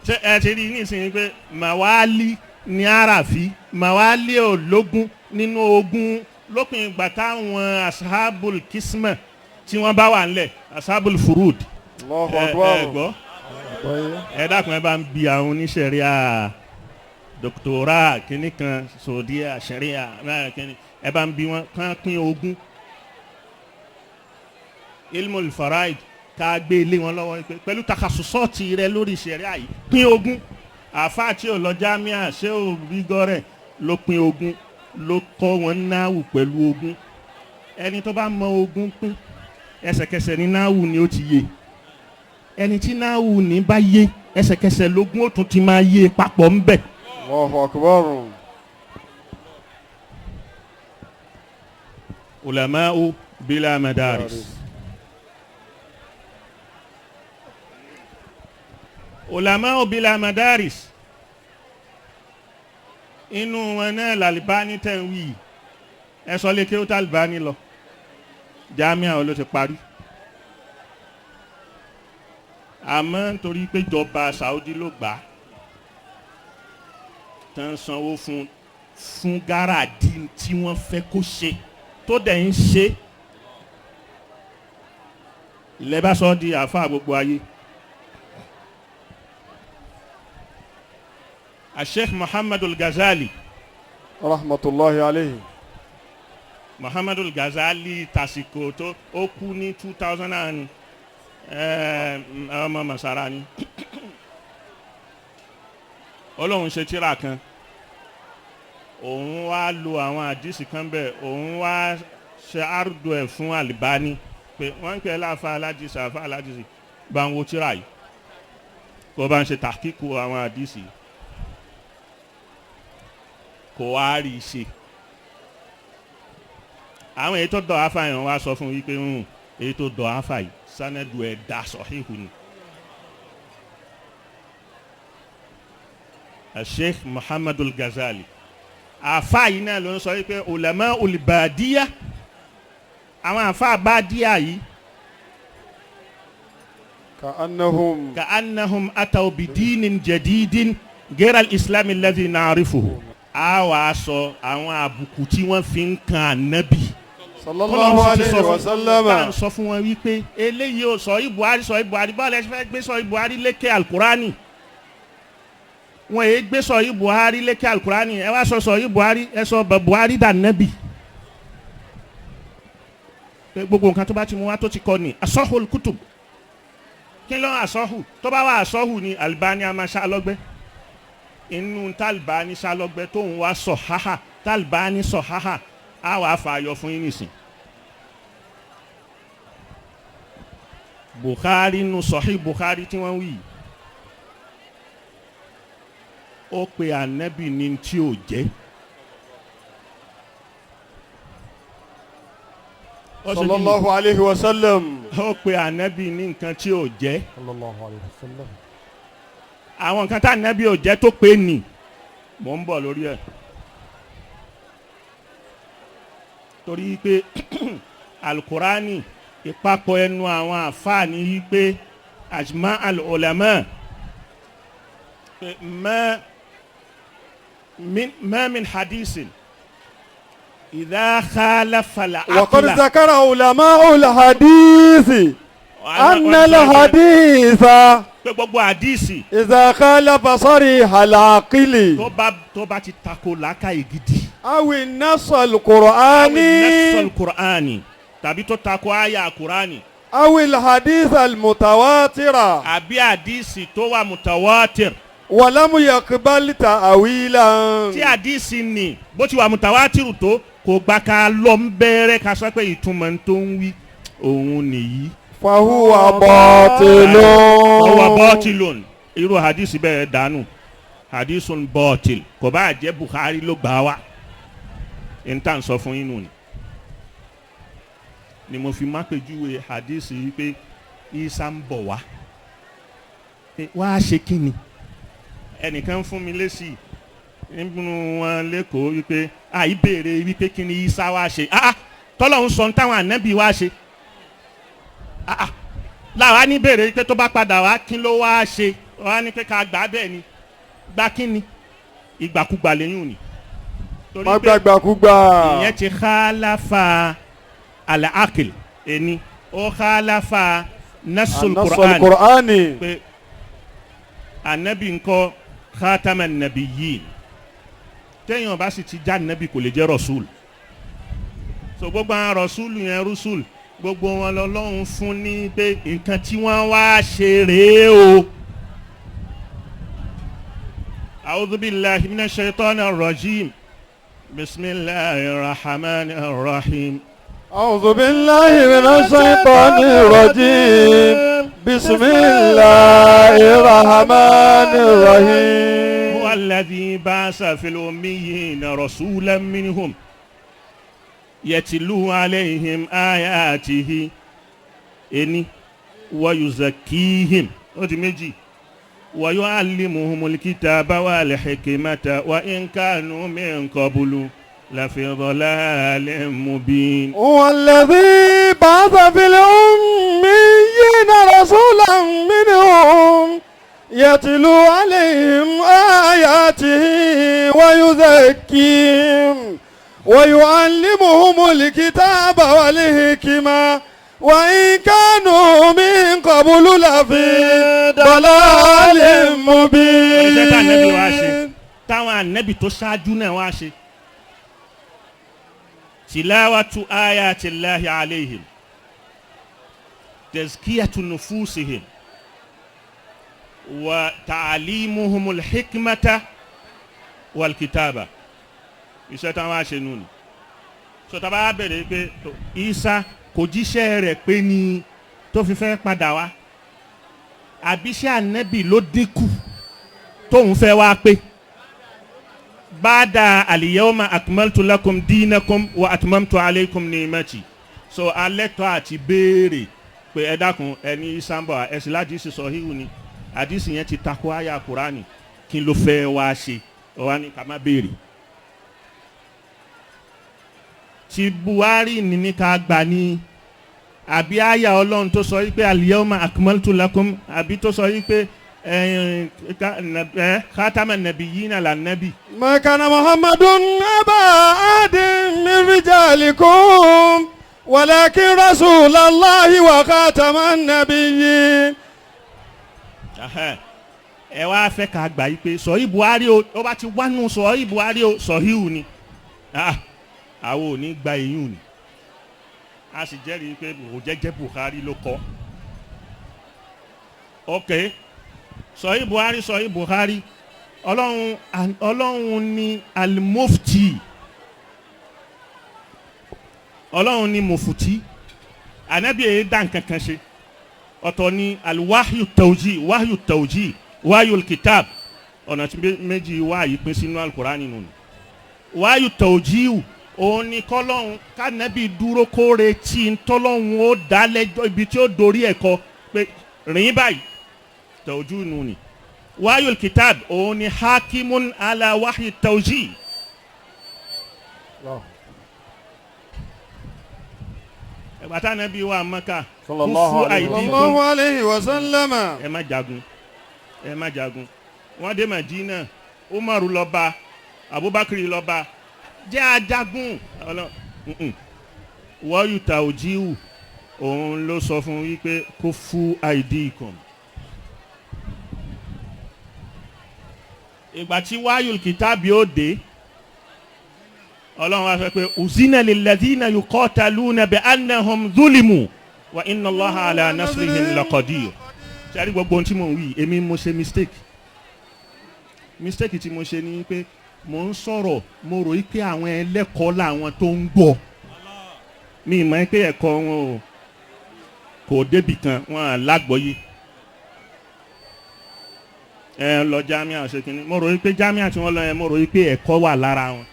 Ṣé ẹ ti rí nísìnyí pé màwálí ní aráàfin, màwálí ò lógún nínú ogún lópin ìgbà táwọn asahabul kisma tí wọ́n bá wà nílẹ̀, asahabul furud. Allahu Akbar. Ẹ gbọ́, ẹ dákun, ẹ bá ń bi àwọn oníṣẹ̀ríà dòkítọ́rà kínní kan sòdíà ṣẹ̀ríà kínní, ẹ bá ń bi wọn kán pín ogún ilmul faraid ká gbé ilé wọn lọ́wọ́ pẹ̀lú takasusọ́ọ̀tì rẹ lórí ṣẹ̀ríà yìí, pín ogún. Àfáà tí ò lọ jámíà ṣé ò rí gọ́rẹ̀ ló pín ogún, ló kọ́ wọn náwù pẹ̀lú ogún. Ẹni tó bá mọ ogún pín ẹsẹ̀kẹsẹ̀ ní náwù ni ó ti yé. Ẹni tí náwù ní bá yé ẹsẹ̀kẹsẹ̀ lógún ó tún ti máa yé papọ̀ ń bẹ̀. Allahu Akbar. Ulama'u bila madaris. Ulama'u bila madaris. Inú wọn náà l'Alibani tẹ̀ ń wí. Ẹ sọ lé kí ó t'Alibani lọ. Jámíà ló ti parí. Àmọ́ nítorí pé ìjọba Saudi ló gbà á, tán sanwó fún gáràdì tí wọ́n fẹ́ kó ṣe tó dẹ̀ ń ṣe. Ilẹ̀ bá sọ di àáfàá gbogbo ayé. Sheikh Muhammadul Ghazali. Rahmatullahi alayhi. Muhammadul Ghazali tàsìkò tó ó kú ní 2000 ọmọ Masara ni. Ọlọ́run ṣe tírà kan, òun wá lo àwọn àdìsí kan bẹ́ẹ̀, òun wá ṣe àrùdù ẹ̀ fún Albani pé wọ́n ń pè é láfa aládìsí, àfa aládìsí, bá ń wo tírà yìí kó bá ń ṣe tàkíkù àwọn àdìsí, kò wá rí i ṣe. Àwọn èyí tó dọ̀ afa yẹn wá sọ fún wípé èyí tó dọ̀ afa yìí sanadu ẹ̀ da sọ̀híhù ni. Sheikh Muhammadul Ghazali àfa yìí náà ló ń sọ wípé ulama ulibadiya àwọn àfa badiya yìí Ka'annahum. Ka'annahum ataw bidinin jadidin gẹ́rẹ́ al-islam alladhi na'rifuhu. A wàá sọ àwọn àbùkù tí wọ́n fi ń kan ànábì. Sallallahu alayhi wa sallam. Tá à ń sọ fún wọn wípé eléyìí ò sọ Buhari sọ Buhari báwo lẹ ṣe fẹ́ gbé sọ Buhari lékè alukurani? Wọn èyí gbé sọ Buhari lékè alukurani, ẹ wá sọ sọ Buhari, ẹ sọ Buhari dà nẹ́bì. Gbogbo nǹkan tó bá ti mú wá tó ti kọ ni asọ́hùl kutub. Kí ló ń asọ́hù? Tó bá wà asọ́hù ni Albani a máa ṣá lọ́gbẹ́. Inú tálíbani ṣá lọ́gbẹ́ tó ń wá sọ háhà, tálíbani sọ háhà, á wàá fà yọ fún yín nìsín. Bukhari nu Sahih Bukhari tí wọ́n wí yìí, ó pe ànábì ní tí ò jẹ́. Ó ṣe kí ni? Sallallahu alayhi wa sallam. Ó pe ànábì ní nǹkan tí ò jẹ́. Sallallahu alayhi wa sallam. Àwọn nǹkan tá ànábì ò jẹ́ tó pé nì, mò ń bọ̀ lórí ẹ̀, torí pé alukurani ìpapọ̀ ẹnu àwọn àfáàní yí pé ajma al-ulama pé ma min hadisin idha khalafa وقد al-aqla. ذكر علماء الحديث أن الحديث Pé gbogbo hadisi إذا خالف صريح العقل tó bá ti tako làákàyè gidi أو النص القرآني nasol qur'ani tàbí tó tako àyà qur'ani أو الحديث المتواتر àbí hadisi tó wà mutawatir ولم يقبل تأويلا tí hadisi ni bó ti wà mutawatir tó kò gbà ká lọ ń bẹ̀rẹ̀ ká sọ pé ìtumọ̀ tó ń wí òun nìyí. فهو باطل. Ọwọ́ bọ́tìlùn, irú hadisi bẹ́ẹ̀ dànù, hadisun bọ́tìl, kò bá jẹ́ Bukhari ló gbà wá. N tà ń sọ fún yín nù ni mo fi má pèjúwe hadisi yìí pé Isa ń bọ̀ wá. Pé wá ṣe kí ni? Ẹnìkan fún mi lésì nínú wọn lẹ́kọ̀ọ́ wípé àìbéèrè wípé kí ni Isa wá ṣe, ah ah, tọ́lọ́hún sọ ní táwọn ànábì wá ṣe, ah ah, láwa ní béèrè pé tó bá padà wá kí ló wá ṣe, wá ní pé ká gbà á bẹ́ẹ̀ ni, gbà kí ni? Ìgbàkúgbà lẹ́yìn òní. Torí Má pé gbàgbàkúgbà. Ìyẹn ti khalafa al-aql, ẹni ó khalafa nasul النص Qur'an القرآني pé anabi ńkọ́ khataman nabiyyin, téèyàn bá sì ti já anabi kò lè jẹ́ rasul. So gbogbo àwọn rasul yẹn, rusul, gbogbo wọn lọ́lọ́run fún ní pé nǹkan tí wọ́n wá ṣe rèé o. A'udhu billahi minash shaitanir rajim, bismillahir rahmanir rahim. أعوذ بالله من الشيطان الرجيم، بسم الله الرحمن الرحيم. هو الذي بعث في الأميين رسولا منهم يتلو عليهم آياته إني ويزكيهم ó di méjì ويعلمهم الكتاب والحكمة وإن كانوا من قبل لفي ضلال مبين. هو الذي بعث في الأميين رسولا منهم يتلو عليهم آياته ويزكيهم ويعلمهم الكتاب والحكمة وإن كانوا من قبل لفي ضلال Iṣẹ́ tá ànábì wá ṣe مبين. Táwọn ànábì tó ṣáájú náà wá ṣe, tilawatu ayatillahi alayhim, tazkiyatu nufusihim wa ta'alimuhumul hikmata wal kitaba, iṣẹ́ táwọn wá ṣe nù ni. So tá a bá bẹ̀rẹ̀ pé tó, Isa kò jíṣẹ́ rẹ̀ pé ní tó fi fẹ́ padà wá, àbíṣẹ́ ànábì ló dínkù tóun fẹ́ wá pé bada aliyawma akmaltu lakum dinakum wa atmamtu alaykum ni'mati. So alẹ́tọ̀ àti béèrè pé ẹ dákun, ẹni isambo ẹsìn ládìsí sọ híhù ni, àdìsí yẹn ti tako àyà Kúránì. Kí ló fẹ́ wá ṣe? Ọwá ní ká má béèrè. Ti Buhari ní ká gbà ní àbí àyà Ọlọ́run tó sọ wípé al-yawma akmaltu lakum, àbí tó sọ wípé khatama nabiyyina lànàbì. ما كان محمد أبا أحد من رجالكم ولكن رسول الله وخاتم النبيين. Ẹ wá fẹ́ ká gbà yí pé sọ̀hí Buhari o, ó bá ti wánú sọ̀hí Buhari o, sọ̀híù ni. Àwọn ò ní gba èyún ni. A sì jẹ́rìí pé kò jẹ́jẹ́ Buhari ló kọ́. Ok, sọ̀hí Buhari, sọ̀hí Buhari, Ọlọ́run ni alimofti, Ọlọ́run ni mufti. Ànábì èyí dá nǹkan kan ṣe. Ọ̀tọ̀ ni alwahyu tawji, wahyu tawji, wahyu kitab. Ọ̀nà tí méjì wáyé pín sínú alukurani nù ni. Wahyu tawji òun ni kọ́lọ́hún kánẹ́bí dúró kóre tí ń tọ́lọ́hún ó dá lẹ́jọ́ ibi tí ó dorí ẹ̀ kọ pé rìn báyìí, tawji nù ni. Wahyu kitab òun ni hakimun ala wahyu tawji. Ẹ̀gbà tánẹ́bí wà Mẹ́kà Sallallahu alayhi wa Sallallahu alayhi wa sallam. Ẹ má jagun, ẹ má jagun. Wọ́n dé Mádínà, Umaru lọ bá, Abubakar lọ bá, jẹ́ ajagun. Wọ́n yù tàòjíwù, òun ló sọ fún wípé kó fún àìdí ikùn. Ìgbà tí wáyù kìtàbí ó dé, Ọlọ́run wá sọ pé uzina lilladhina yuqataluna bi annahum zulimu wa inna Allaha ala nasrihim laqadir. Ṣé a rí gbogbo ohun tí mò ń wí? Èmi mo ṣe mistake. Mistake tí mo ṣe ni pé mo ń sọ̀rọ̀, mo rò pé àwọn ẹlẹ́kọ̀ọ́ làwọn tó ń gbọ́. Mi mọ̀ pé ẹ̀kọ́ wọn ò kò débì kan, wọn à lágbọ́yé. Ẹ lọ jámíà ṣe kínní. Mo rò pé jámíà tí wọ́n lọ yẹn, mo rò pé ẹ̀kọ́ wà lára wọn.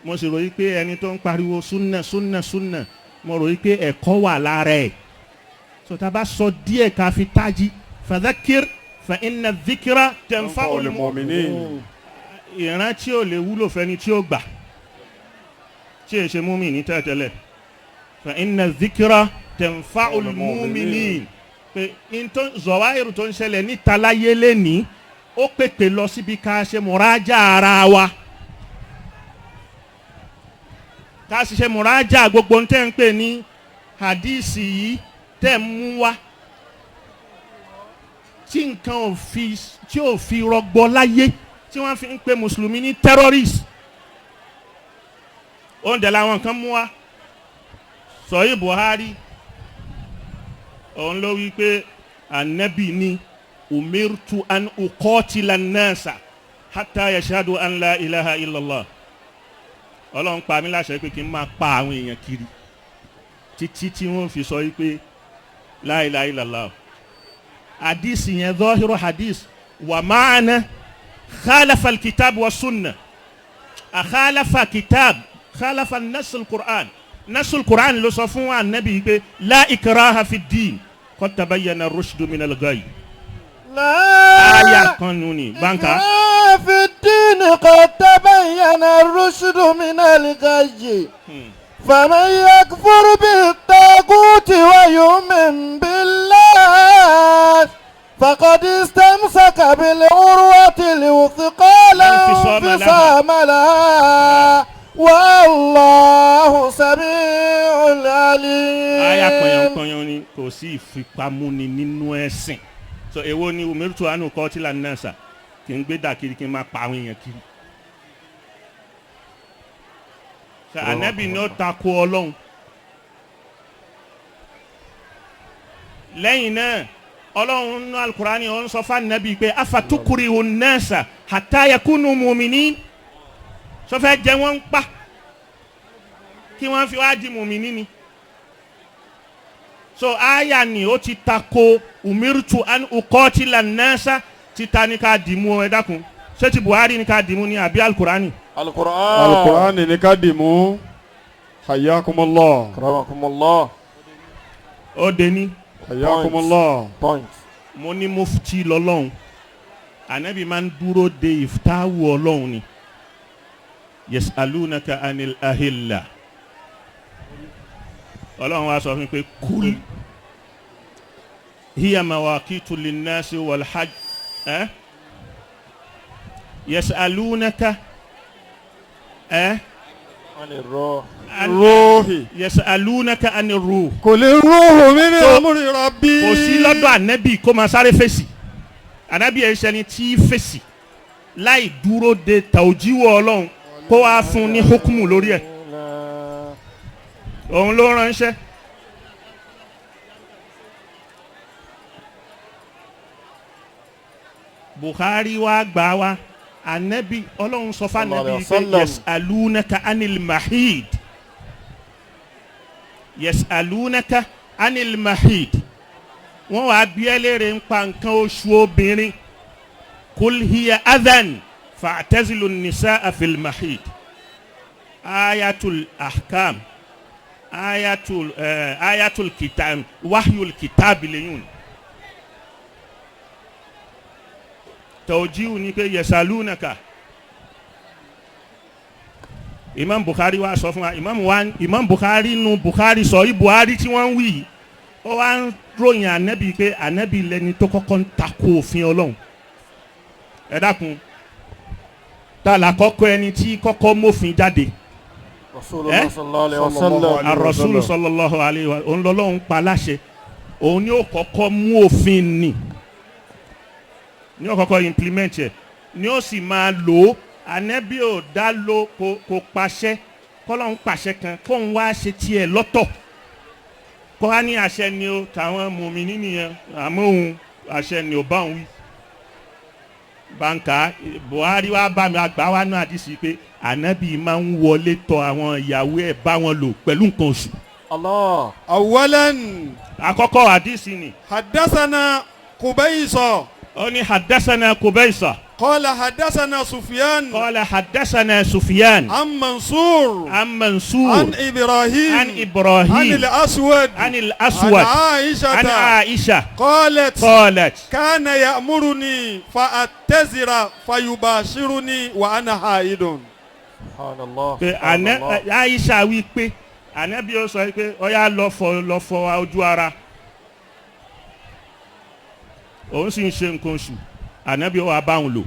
Mo sì rò pé ẹni tó ń pariwo súnà súnà súnà, mo rò pé ẹ̀kọ́ wà lára ẹ̀. So tá a bá sọ díẹ̀ ká fi tají, fadhakir fa inna dhikra tanfa'ul mu'minin. Ìrántí ò lè wúlò fẹ́ni tí ó gbà tí è ṣe múmi ní tẹ́tẹ́lẹ̀. Fa inna dhikra tanfa'ul mu'minin. Pé zọ̀wáìrù tó ń ṣẹlẹ̀ níta láyé lẹ́ni, ó pèpè lọ síbi ká ṣe mùrájà ara wa, ká ṣiṣẹ́ mùrájà gbogbo ń tẹ́ ń pè ní hadisi yìí tẹ́ ń mú wá tí nǹkan ò fi tí ò fi rọgbọ láyé, tí wọ́n fi ń pe mùsùlùmí ní terrorist. Oúnjẹ làwọn kan mú wá. Sọ̀yí Buhari òun ló wí pé anabi ni umirtu an uqatila an-nasa hatta yashhadu an la ilaha illallah. Ọlọ́run pa mí láṣẹ pé kí n máa pa àwọn èèyàn kiri títí tí wọ́n fi sọ wípé la ilaha illallah. Hadith yẹn zahiru hadith wa ma'ana khalafa al-kitab wa sunna, khalafa kitab, khalafa nas al-Qur'an. Nas al-Qur'an ló sọ fún anabi pé la ikraha fi ddin qad tabayyana ar-rushdu min al-ghayy. Aya kan nù ní báńkà. في الدين قد تبين الرشد من الغي فمن يكفر بالطاغوت ويؤمن بالله فقد استمسك بالعروة الوثقى لا انفصام لها والله سميع عليم. Aya pọ̀nyọ̀pọ̀nyọ̀ ni kò sí ìfipamúni nínú ẹ̀sìn. So èwo ni umirtu anu qatila nasa, kí n gbé dà kiri kí n máa pa àwọn èèyàn kiri. Ànábì ni ó tako Ọlọ́run. Lẹ́yìn náà Ọlọ́run nínú Alukurani ó ń sọ fún Ànábì pé afatukurihu nasa hatta yakunu mu'minin. Sọfẹ́ jẹ́ wọ́n ń pa kí wọ́n fi wá di mùmíní ni. So aya ni ó ti tako umirtu an uqatila nasa. Títa ní ká dìmú, ẹ dákun, ṣé ti Buhari ní ká dìmú ní àbí Alukurani? Alukurani ní ká dìmú. Hayyakumullah. Karamakumullah. Ó dé ní. Hayyakumullah. Point. Mo ní mufti lọ́lọ́run, Ànábì máa ń dúró de ìftáwù Ọlọ́run ni. Yasalunaka anil ahilla. Ọlọ́run wa sọ fún mi pé kúl hiya mawaqitu linnasi wal hajj. Yasalunaka Ruhi. Yasalunaka anir ruh. Qul ruhu min amri rabbi. Kò sí lọ́dọ̀ ànábì kó máa sáré fèsì. Ànábì ẹ̀ ṣẹni tí fèsì láì dúró de tàòjíwọ̀ Ọlọ́run kó wá fún ní hukumu lórí ẹ̀. Òun ló ránṣẹ́. Bukhari wa gbà wá ànábì Ọlọ́run sọ fún ànábì pé yasalunaka anil mahid. Yasalunaka anil mahid. Wọ́n wá bi ẹ́ léèrè ń pa nǹkan oṣù obìnrin. Kul hiya adhan fa'tazilu nisaa fil mahid. Ayatul ahkam, ayatul kitab, wahyul kitab lẹ́yìn. Tawjihu ni pé yasalunaka. Imam Bukhari wa sọ fún wa, Imam Bukhari nu Bukhari sọ yìí Buhari tí wọ́n ń wí yìí, ó wá ń ròyìn ànábì pé ànábì lẹni tó kọ́kọ́ ń takò òfin Ọlọ́run. Ẹ dákun, ta la kọ́kọ́ ẹni tí kọ́kọ́ mófin jáde? Rasulullah sallallahu alaihi wasallam. Ar-Rasul sallallahu alaihi wa òun lọ́lọ́run pa láṣẹ, òun ni ó kọ́kọ́ mú òfin nì, ni ó kọ́kọ́ implement ẹ̀, ni ó sì máa lò ó. Ànábì ò dá ló kò pàṣẹ, kọ́lọ́run pàṣẹ kan kóun wá ṣe tiẹ̀ lọ́tọ̀, kó wá ní àṣẹ ni ó tàwọn mùmíní nìyẹn, àmọ́ òun àṣẹ ni ò bá òun wí. Báńkà Buhari wá bá mi àgbà wá náà àdìsí pé ànábì máa ń wọlé tọ̀ àwọn ìyàwó ẹ̀ bá wọn lò pẹ̀lú nǹkan oṣù. Allah. Awalan. Àkọ́kọ́ àdìsí ni. Hadasana Kubaysa. Ó ní hadasana Kubaysa. Qala hadasana Sufyan. Qala hadasana Sufyan. An Mansur. An Mansur. An Ibrahim. An Ibrahim. An al-Aswad. An al-Aswad. An Aisha. An Aisha. Qalat. Qalat. Kana ya'muruni fa'attazira fayubashiruni wa ana haidun. Subhanallah. Pé Aisha wí pé Ànábì ó sọ pé ó yá lọ fọ ojú ara. Òun sì ń ṣe nǹkan oṣù. Ànábì ó wá bá òun lò.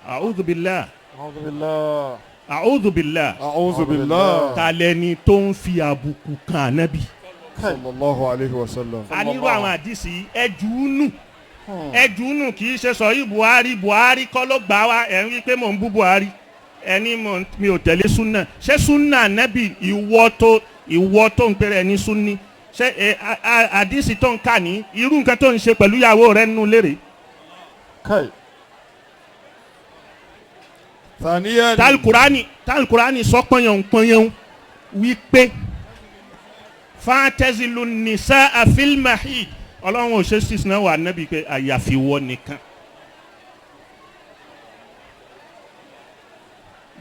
A'udhu billah. A'udhu billah. A'udhu billah. A'udhu billah. Ta lẹni tó ń fi àbùkù kan Ànábì? Sallallahu alayhi wa sallam. A nírú àwọn àdìsí ẹ̀dùnú. Ẹ̀dùnú kì í ṣe sọ yìí Buhari. Buhari kọ́ ló gbà wá. Ẹ̀ ń wí pé mò ń bú Buhari. Ẹni mi ò tẹ̀lé súnà. Ṣé súnà Ànábì ìwọ tó ń pèrè ní súnni? Ṣé àdìsí tó ń kà ní irú nǹkan tó ń ṣe pẹ̀lú ìyàwó rẹ̀ nínú lérè? Tálùkùránì sọ pọ́nyẹ̀hún wípé fàtẹ́sílù nìsá àfílmàhìd. Ọlọ́run ò ṣe sísìn náà wà nábì pé àyàfi wọ nìkan.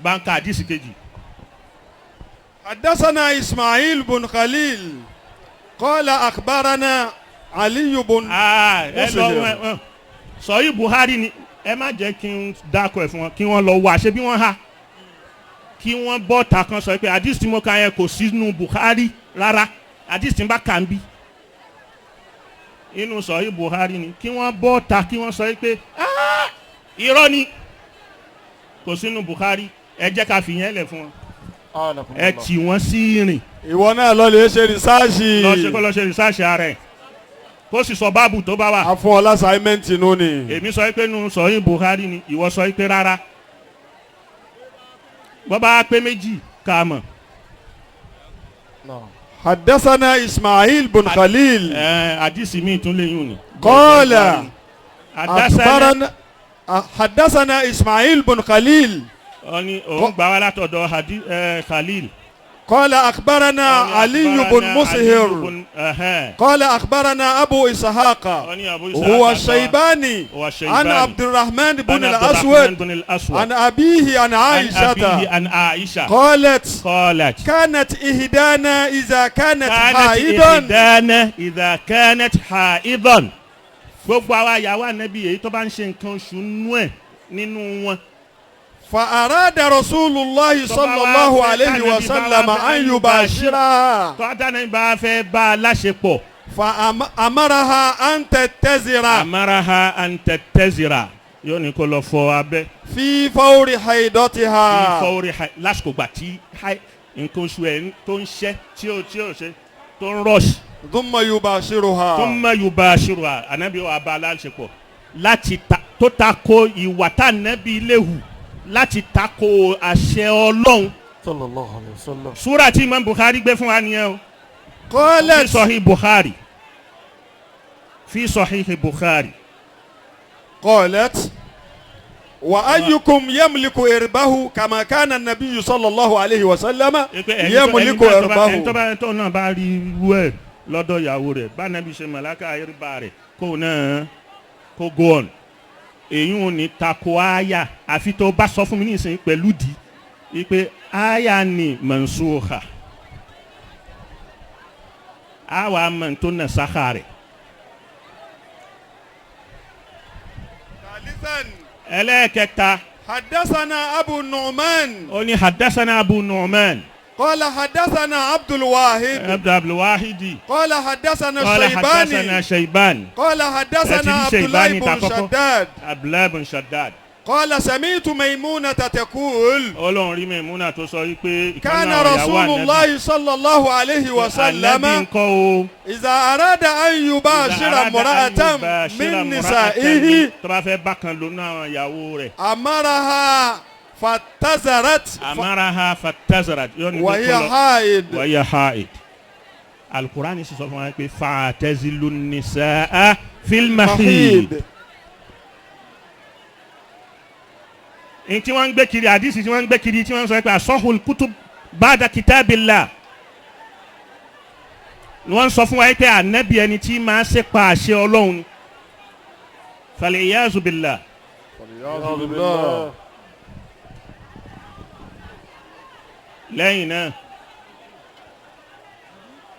Báńkà àdìsí kejì. Hadasana Ismail bun Khalil qala akhbarana Ali bun Muslim. Sọ̀yí Buhari ni ẹ má jẹ́ kí n dákọ̀ ẹ̀ fún wọn kí wọ́n lọ wá ṣe bí wọ́n há kí wọ́n bọ́ ta kan sọ pé àdìsí mo ka yẹn kò sínú Buhari rárá, àdìsí bá kà ń bí inú sọ̀yí Buhari ni kí wọ́n bọ́ ta kí wọ́n sọ pé irọ́ ni kò sínú Buhari. Ẹ jẹ́ ká fi yẹn lẹ̀ fún wọn, ẹ tì wọ́n sí rìn. Ìwọ náà lọ lè ṣe rìsáàṣì. Lọ ṣe rìsáàṣì ara ẹ̀ kó sì sọ báàbù tó bá wà. A fún ọ lásàímẹ́ǹtì nù ni. Èmi sọ pé nu sọyìn Buhari ni, ìwọ sọ pé rárá. Bọ́ bá pé méjì ká mọ̀. Hadasana Ismail bun Khalil. Àdìsí mi tún léyìn ni. Qala hadasana Ismail bun Khalil. Ó ní òun gbà wá látọ̀dọ̀ Khalil. قال أخبرنا علي بن مسهر قال أخبرنا أبو إسحاق هو الشيباني عن عبد الرحمن بن الأسود عن أبيه عن عائشة قالت كانت إهدانا إذا كانت حائضا Gbogbo àwa ìyàwó ànábì èyí tó bá ń ṣe nǹkan oṣù nú ẹ̀ nínú wọn. فأراد رسول الله صلى الله عليه وسلم أن يباشرها. Tó dáná bá fẹ́ bá a láṣepọ̀. فأمرها أن تتزر. أمرها أن تتزر. Yóò ní kó lọ fọ abẹ́. في فور حيضتها. في فور lásìkò gbà tí nǹkan oṣù ẹ̀ tó ń ṣẹ́ tí ó ṣe tó ń rush. ثم يباشرها. ثم يباشرها. Ànábì wa bá a láṣepọ̀ láti tó tako ìwà tá ànábì léwu láti tako àṣẹ Ọlọ́run. Sallallahu alayhi wa sallam. Súrà tí Imam Bukhari gbé fún wa nìyẹn o. Qalat. Fi Sahih Bukhari. Fi Sahih Bukhari. Qalat. Wa ayyukum yamliku irbahu kama kana an-nabiyyu sallallahu alayhi wa sallam yamliku irbahu. Ẹni tó bá tó náà bá rí irú ẹ̀ lọ́dọ̀ ìyàwó rẹ̀ bá nàbí ṣe màláka irba rẹ̀ kó náà kó go on. Èyí ò ní tako àyà àfi tó bá sọ fún mi nísìnyí pẹ̀lú di wípé àyà ni mansukha àwa mọ̀ tó nà sáka rẹ̀. Ẹlẹ́ẹ̀kẹta. Hadasana Abu Nu'man. Ó ní hadasana Abu Nu'man. Qala hadasana Abdul Wahid. Abdul Wahidi. Qala hadasana Shaybani. Qala hadasana Shaybani. Qala hadasana Abdullah ibn Shaddad. Abdullah ibn Shaddad. Qala sami'tu Maymunata taqul. Ọlọ́run rí Maimuna tó sọ wípé. Kana Rasulullahi sallallahu alayhi wa sallam. Ànábì ńkọ́ o. Iza arada an yubashira imra'atan min nisa'ihi. Tó bá fẹ́ bákan lónú àwọn ìyàwó rẹ̀. Amaraha fatazarat. Amaraha fatazarat. Wa hiya haid. Wa hiya haid. Al-Qur'ani sì sọ fún wa pé fa'tazilu nisaa fil mahid. Èyí tí wọ́n ń gbé kiri àdìsí tí wọ́n ń gbé kiri tí wọ́n ń sọ pé asahul kutub ba'da kitabillah. Wọ́n ń sọ fún wa pé ànábì ẹni tí máa ń ṣe pa àṣẹ Ọlọ́run ni. Fal-iyazu billah. Fal-iyazu billah. Lẹ́yìn náà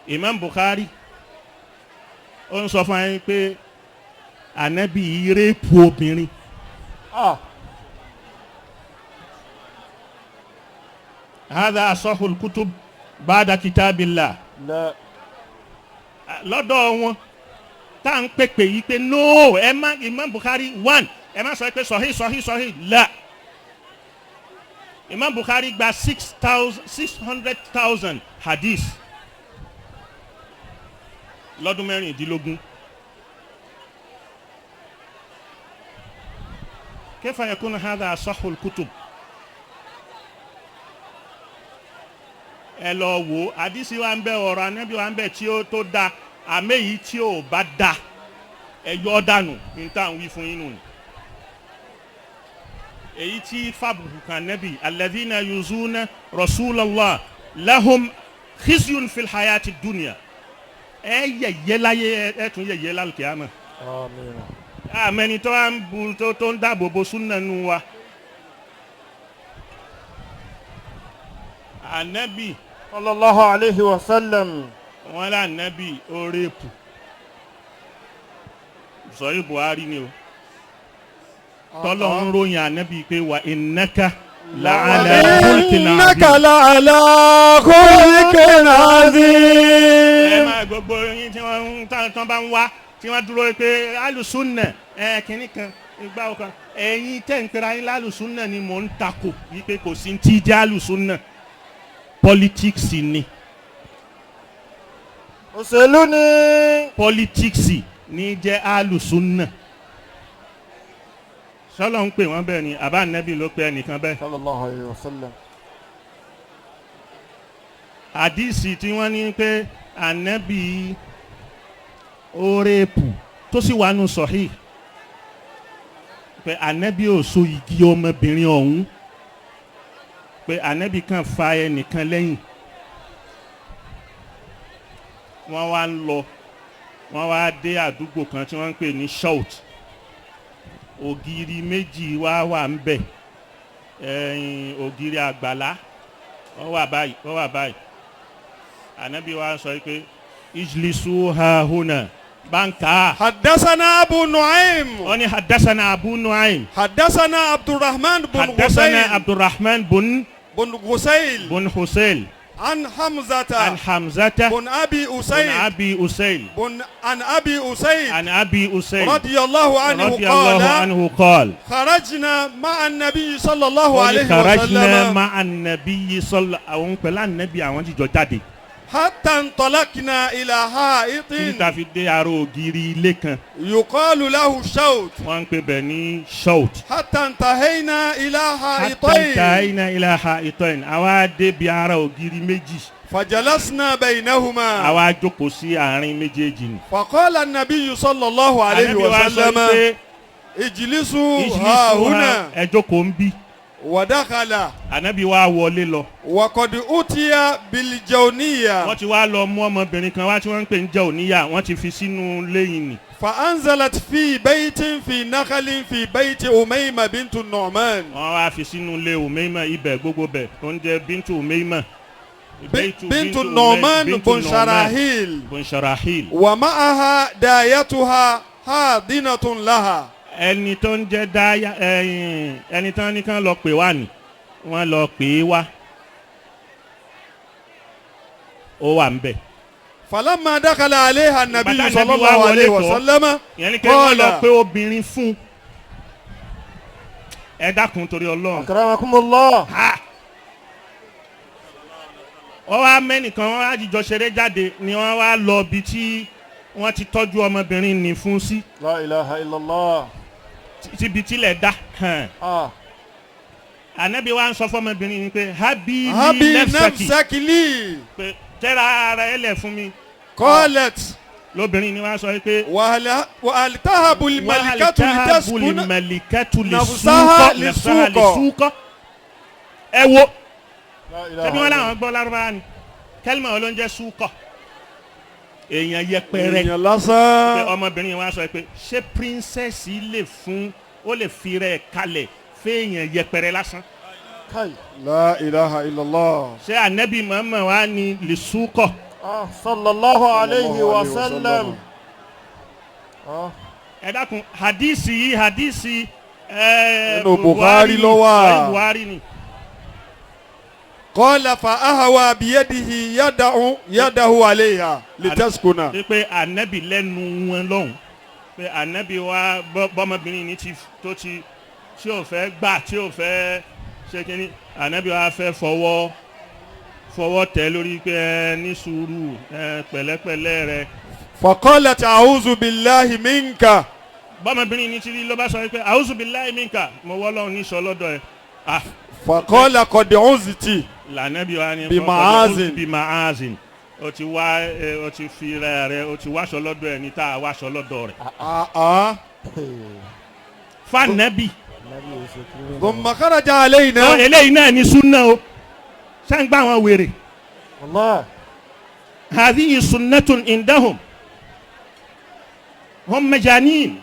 Imam Bukhari ó ń sọ fún wa pé ànábì yìí rẹ́pù obìnrin. هذا أصح الكتب بعد كتاب الله. لا. Lọ́dọ̀ wọn tá à ń pèpè yìí pé no ẹ má Imam Bukhari 1 ẹ má sọ pé sahih sahih sahih la. Imam Bukhari gba 600,000 hadith lọ́dún 16. كيف يكون هذا أصح الكتب؟ Ẹ lọ wo àdìsí wa ń bẹ ọ̀rọ̀ anábì wa ń bẹ tí ó tó da àmì èyí tí ò bá da ẹ yọ dànù ní tá à ń wí fún yín nù. Èyí tí fàbùkù kan nábì alladhina yuzuna rasulallah lahum khizyun fil hayati dunya. Ẹ yẹ̀yẹ́ láyé ẹ tún yẹ̀yẹ́ lálùkìyámà. Àmẹ́ni tó ń bu tó ń dáàbò bo súnà nù wa. Ànábì sallallahu alayhi wa sallam. Wọ́n lá ànábì ó rẹ́pù. Sọ̀rí Buhari ni o. Tọ́lọ̀ ń ròyìn ànábì pé wa innaka la'ala khulqin azim. Innaka la'ala khulqin azim. Ẹ máa gbogbo yín tí wọ́n tán bá ń wá tí wọ́n dúró pé alùsùnà ẹ kìíní kan ìgbà ọkàn ẹ̀yin tẹ̀ ń pera yín lálùsùnà ni mò ń takò wípé kò sí ti jẹ́ alùsùnà. Politics ni. Òṣèlú ni. Politics ni jẹ́ alùsùnà. Sọlọ ń pè wọ́n bẹ́ẹ̀ ni àbá nẹ́bí ló pe ẹnìkan bẹ́ẹ̀. Sallallahu alayhi wa sallam. Àdìsí tí wọ́n ní pé ànẹ́bí ó rẹ́pù tó sì wà nù sọ̀hí pé ànẹ́bí ò so igi ọmọbìnrin ọ̀hún pé ànẹ́bí kan fa ẹnìkan lẹ́yìn. Wọ́n wá ń lọ wọ́n wá dé àdúgbò kan tí wọ́n ń pè ní Shout. Ògiri méjì wá wà ń bẹ̀, ẹ̀yìn ògiri àgbàlá wọ́n wà báyìí wọ́n wà báyìí. Ànábì wa sọ pé ijlisu ha huna Báńkà. حدثنا أبو نعيم. Wọ́n ní حدثنا أبو نعيم. حدثنا عبد الرحمن بن حدثنا غسيل. عبد الرحمن بن بن غسيل. بن حسيل. عن حمزة. عن حمزة. بن أبي بن أسيد. أبي أسيل. بن عن أبي أسيد. عن أبي أسيد. رضي الله عنه رضي الله قال عنه قال خرجنا مع النبي صلى الله wọ́n ní عليه خرجنا وسلم مع النبي صلى àwọn pẹ̀lú ànábì àwọn jíjọ jáde. حتى انطلقنا إلى حائط Títí tá a fi dé ara ògiri ilé kan. يقال له شوت. Wọ́n ń pè bẹ̀ ní shout. حتى انتهينا إلى حتى حائطين. انتهينا إلى حائطين. Àwa débi ara ògiri méjì. فجلسنا بينهما. Àwa jókòó sí àárín méjèèjì ni. فقال النبي صلى الله عليه Ànábì wa sọ وسلم pé اجلسوا ها اجلسوا هنا. ẹ jókòó ń bí. ودخل. Ànábì wa wọlé lọ. وقد أتي بالجونية. Wọ́n ti wá lọ mú ọmọbìnrin kan wá tí wọ́n ń pè ní jẹ́ òníyà, wọ́n ti fi sínú lẹ́yìn ni. فأنزلت في بيت في نخل في بيت أميمة بنت النعمان. Wọ́n wá fi sínú ilé Umayma ibẹ̀ gbogbo bẹ̀ tó ń jẹ́ Bintu Umayma. بنت النعمان بن شراحيل. بن شراحيل. ومعها دايتها حاضنة لها. Ẹni tó ń jẹ́ dáyà ẹyin ẹni tó ní kán lọ pè wá ni wọ́n lọ pè é wá, ó wà ń bẹ̀. فلما دخل عليها النبي Bàtà صلى Ànábì wá الله wọlé عليه tọ̀. وسلم Ìyẹn ni pé wọ́n lọ قال pé obìnrin fún ẹ dákun torí Ọlọ́run. Akramakumullah. Ha! Wọ́n wá mẹ́nìkan, wọ́n wá jíjọ ṣeré jáde ni wọ́n wá lọ ibi tí wọ́n ti tọ́jú ọmọbìnrin ní fún sí. La ilaha illallah. Tíbi tílẹ̀ dá hàn. Ah. Ànábì wa ń sọ fọmọbìnrin ni pé habi هبي nafsaki نفسك لي. pé tẹ́ra ara ẹ lẹ̀ fún mi. قالت Lóbìnrin ni wọ́n sọ pé وهل تهب الملكة لتسكن malikatu نفسها lisuukọ للسوق. lisuukọ. Ẹ wo La ilaha ṣebí wọn illallah. làwọn gbọ́ lárúbáwá ni kẹlímà olóúnjẹ súkọ èèyàn yẹpẹrẹ. èèyàn Pé lásán. ọmọbìnrin wa sọ pé ṣé píríncẹ́sì lè fún ó lè fi rẹ̀ kalẹ̀ fẹ́ẹ̀yàn yẹpẹrẹ lásán? Kai. La ilaha illallah. Ṣé anabi Muhammad wa ni lisuukọ? Ah, sallallahu alayhi wa sallam. Ah. Ẹ dákun, hadisi yìí hadisi Nínú Bukhari ló wà. Sahih Buhari ni. قال فأهوى بيده يده يده عليها لتسكن. Pé anabi lẹ́nu wọn lọ́hùn pé anabi wa bọ́mọbìnrin ni ti tó ti tí ò fẹ́ gbà tí ò fẹ́ ṣe kínní, anabi wa fẹ́ fọwọ́ tẹ̀ lórí pé ẹ ní sùúrù ẹ pẹ̀lẹ́pẹ̀lẹ́ rẹ. فقالت أعوذ بالله منك. Bọ́mọbìnrin ni ti rí ló bá sọ pé أعوذ بالله منك, mo wọ́ lọ́hùn ní sọ lọ́dọ̀ ẹ̀ ah. فقال قد عزت. Lànàbí wa ni Bimaazin. Bimaazin, o ti wá ẹ o ti fi rẹ rẹ o ti wáṣọ lọ́dọ̀ ẹ ní tá a wáṣọ lọ́dọ̀ rẹ̀. آه آه. Fanabi. ثم خرج علينا. Eléyìí náà ni súnà o, ṣé ń gbá àwọn wèrè. Allah. هذه سنة عندهم هم مجانين.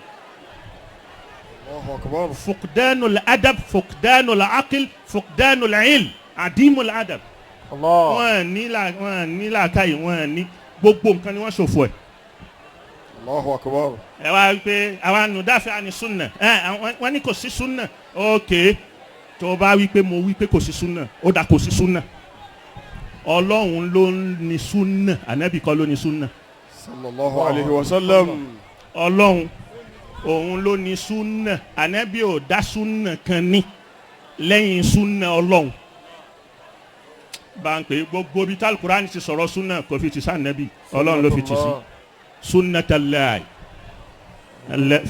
الله أكبر. فقدان الأدب، فقدان العقل، فقدان العلم، عديم الأدب. Allah. Wọ́n ní là wọ́n ní làákàyè, wọ́n ní gbogbo nǹkan ni wọ́n ṣòfò ẹ̀. الله أكبر. Ẹ wá pé àwa nùdáfẹ́ àní súnà ẹ wọ́n ní kò sí súnà. Ok, tó bá wí pé mo wí pé kò sí súnà, ó dà kò sí súnà. Ọlọ́run ló ní súnà, ànábì kọ́ ló ní súnà. صلى الله عليه وسلم. Ọlọ́run òun ló ní súnà, ànábì ò dá súnà kan ní lẹ́yìn súnà Ọlọ́run. Bá ń pè gbogbo ibi tí Al-Qur'ani ti sọ̀rọ̀ súnà kò fi ti sí ànábì, Ọlọ́run ló fi ti sí. Sunnatallahi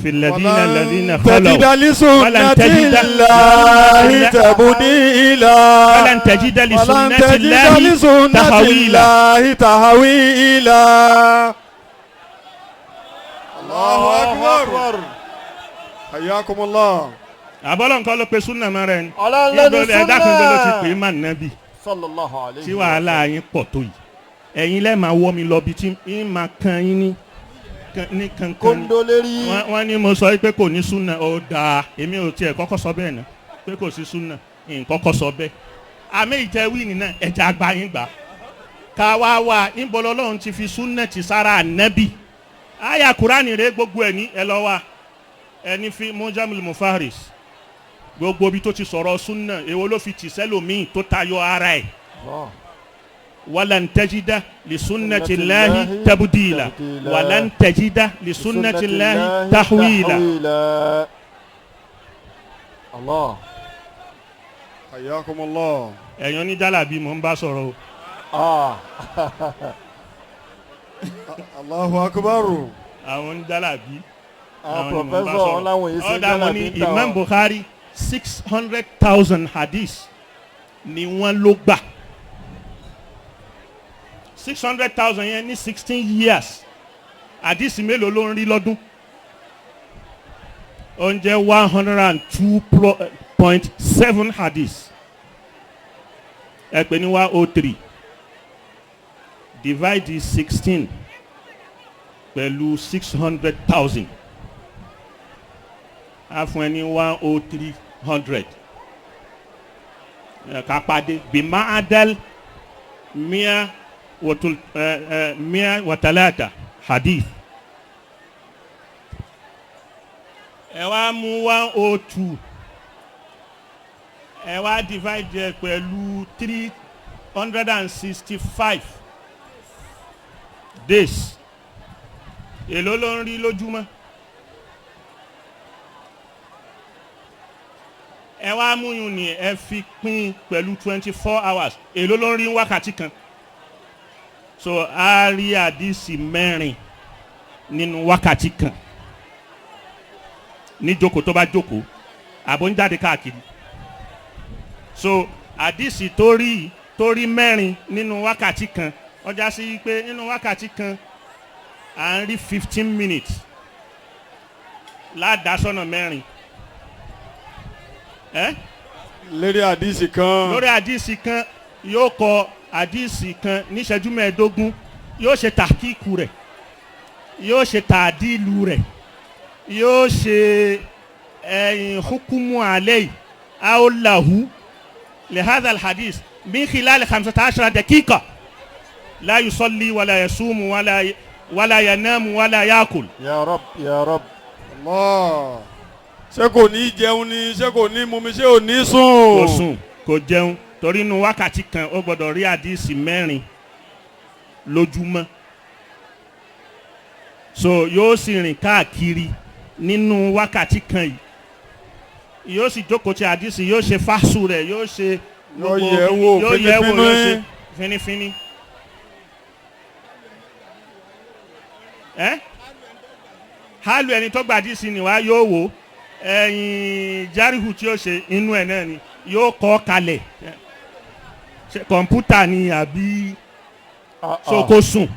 في الذين الذين تجد خلوا لسنة ولن تجد الله تبديلا. ولن تجد ولن لسنة تجد الله لسنة تحويلا. الله تحويلا. الله أكبر. حياكم الله. Àbọ̀lọ̀ nǹkan ló pe súnà mọ́ rẹ ni. Ọlọ́run ló ní Ẹ dákun, bẹ́ẹ̀ ló ti súnà. pè é má nàbì. Sallallahu alayhi Tí wàhálà yín pọ̀ tó yìí, ẹ̀yin lẹ́ẹ̀ máa wọ́ mi lọ bí tí ń máa kan yín ní ní kankan ni. Kóńdó lérí. Wọ́n ní mo sọ pé kò ní súnà, ó dáa, èmi ò tiẹ̀ kọ́kọ́ sọ bẹ́ẹ̀ náà pé kò sí súnà, nkọ́kọ́ sọ bẹ́ẹ̀. Àmì ìjẹ́ wíìnì náà ẹ̀jẹ̀ àgbà yín gbà ká wá wá níbo lọ́lọ́run ti fi súnà ti sára ànábì. Àyà Kúránì rẹ̀ gbogbo ẹ̀ ní ẹ lọ wá ẹni fi Mujamul Mufaris gbogbo ibi tó ti sọ̀rọ̀ súnà èwo ló fi tì sẹ́lòmíì tó tayọ ara ẹ̀. Walan tajida li sunnati llahi tabdila walan tajida li sunnati llahi tahwila. Allah. Hayyakumullah. Ẹ̀yin oníjàlábí mò ń bá sọ̀rọ̀ o. Allahu akbar. Àwọn oníjàlábí. Àwọn professor ọ̀làwọ̀n yìí ṣe jàlábí ń ta. Imam Bukhari 600,000 hadith ni wọ́n ló gbà. 600,000 yẹn ní 16 years. Hadith mélòó ló ń rí lọ́dún? Ó ń jẹ́ 102.7 hadith. Ẹ pè ní 103 divide 16 pẹ̀lú 600,000 á fún ẹ ní 10300. Ká pàdé bima adal mia mia watalata hadith. Ẹ wá mú 102 ẹ wá divide ẹ pẹ̀lú 365 days. Èló ló ń rí lójúmọ́? Ẹ wá múyùn ní ẹ fi pín pẹ̀lú 24 hours. Èló ló ń rí wákàtí kan? So a rí àdìsí mẹ́rin nínú wákàtí kan ní jókòó tó bá jókòó àbò ń jáde káàkiri. So àdìsí tó rí mẹ́rin nínú wákàtí kan ó já sí pé nínú wákàtí kan à ń rí 15 minutes ládàásọ́nà mẹ́rin. Lórí àdìsí kan. Lórí àdìsí kan yóò kọ àdìsí kan níṣẹ́jú 25, yóò ṣe tàkíkù rẹ̀, yóò ṣe tàdílù rẹ̀, yóò ṣe ẹ̀yìn hukumu alẹ́ aolahu lehadha alhadith min khilal 15 dakika la yusalli wala yasumu wala yanamu wala yakul. Ya Rab, ya Rab. Allah. Ṣé kò ní jẹun ni, ṣé kò ní mumi, ṣé ò ní sùn? Kò sùn, kò jẹun, torí inú wákàtí kan ó gbọ́dọ̀ rí àdìsí mẹ́rin lójúmọ́. So yóò sì rìn káàkiri nínú wákàtí kan yìí, yóò sì jókòó ti àdìsí, yóò ṣe fásù rẹ̀, yóò ṣe yóò yẹ̀ wò yóò ṣe finifini. Hálù ẹni tó gba àdìsí ni wá yóò wò, ẹ̀yìn járíhù tí ó ṣe inú ẹ̀ náà ni yóò kọ́ kalẹ̀. Kọ̀ǹpútà ni àbí so kó sùn,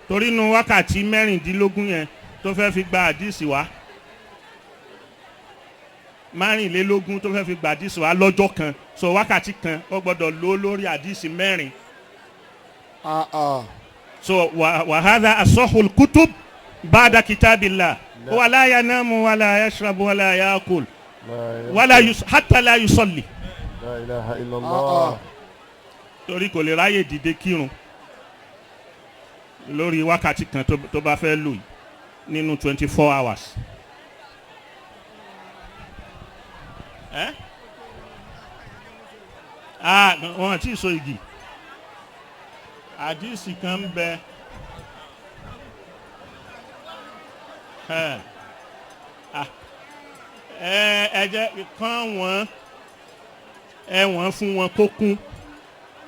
torí inú wákàtí 16 yẹn tó fẹ́ fi gba àdìsí wá, 24 tó fẹ́ fi gba àdìsí wá lọ́jọ́ kan, so wákàtí kan ó gbọ́dọ̀ lò lórí àdìsí mẹ́rin. So wàhálà asọ́hùl kútùb ba'da kitabillah wala yanamu wala yashrabu wala yakul wala hatta la yusalli. La ilaha illallah. Torí kò lè ráyè dìde kírun lórí wákàtí kan tó bá fẹ́ lò yìí nínú 24 hours. Wọ́n àti ìso igi àdìsí kan ń bẹ. Ẹ jẹ́ kán wọ́n ẹ wọ́n fún wọn kó kún,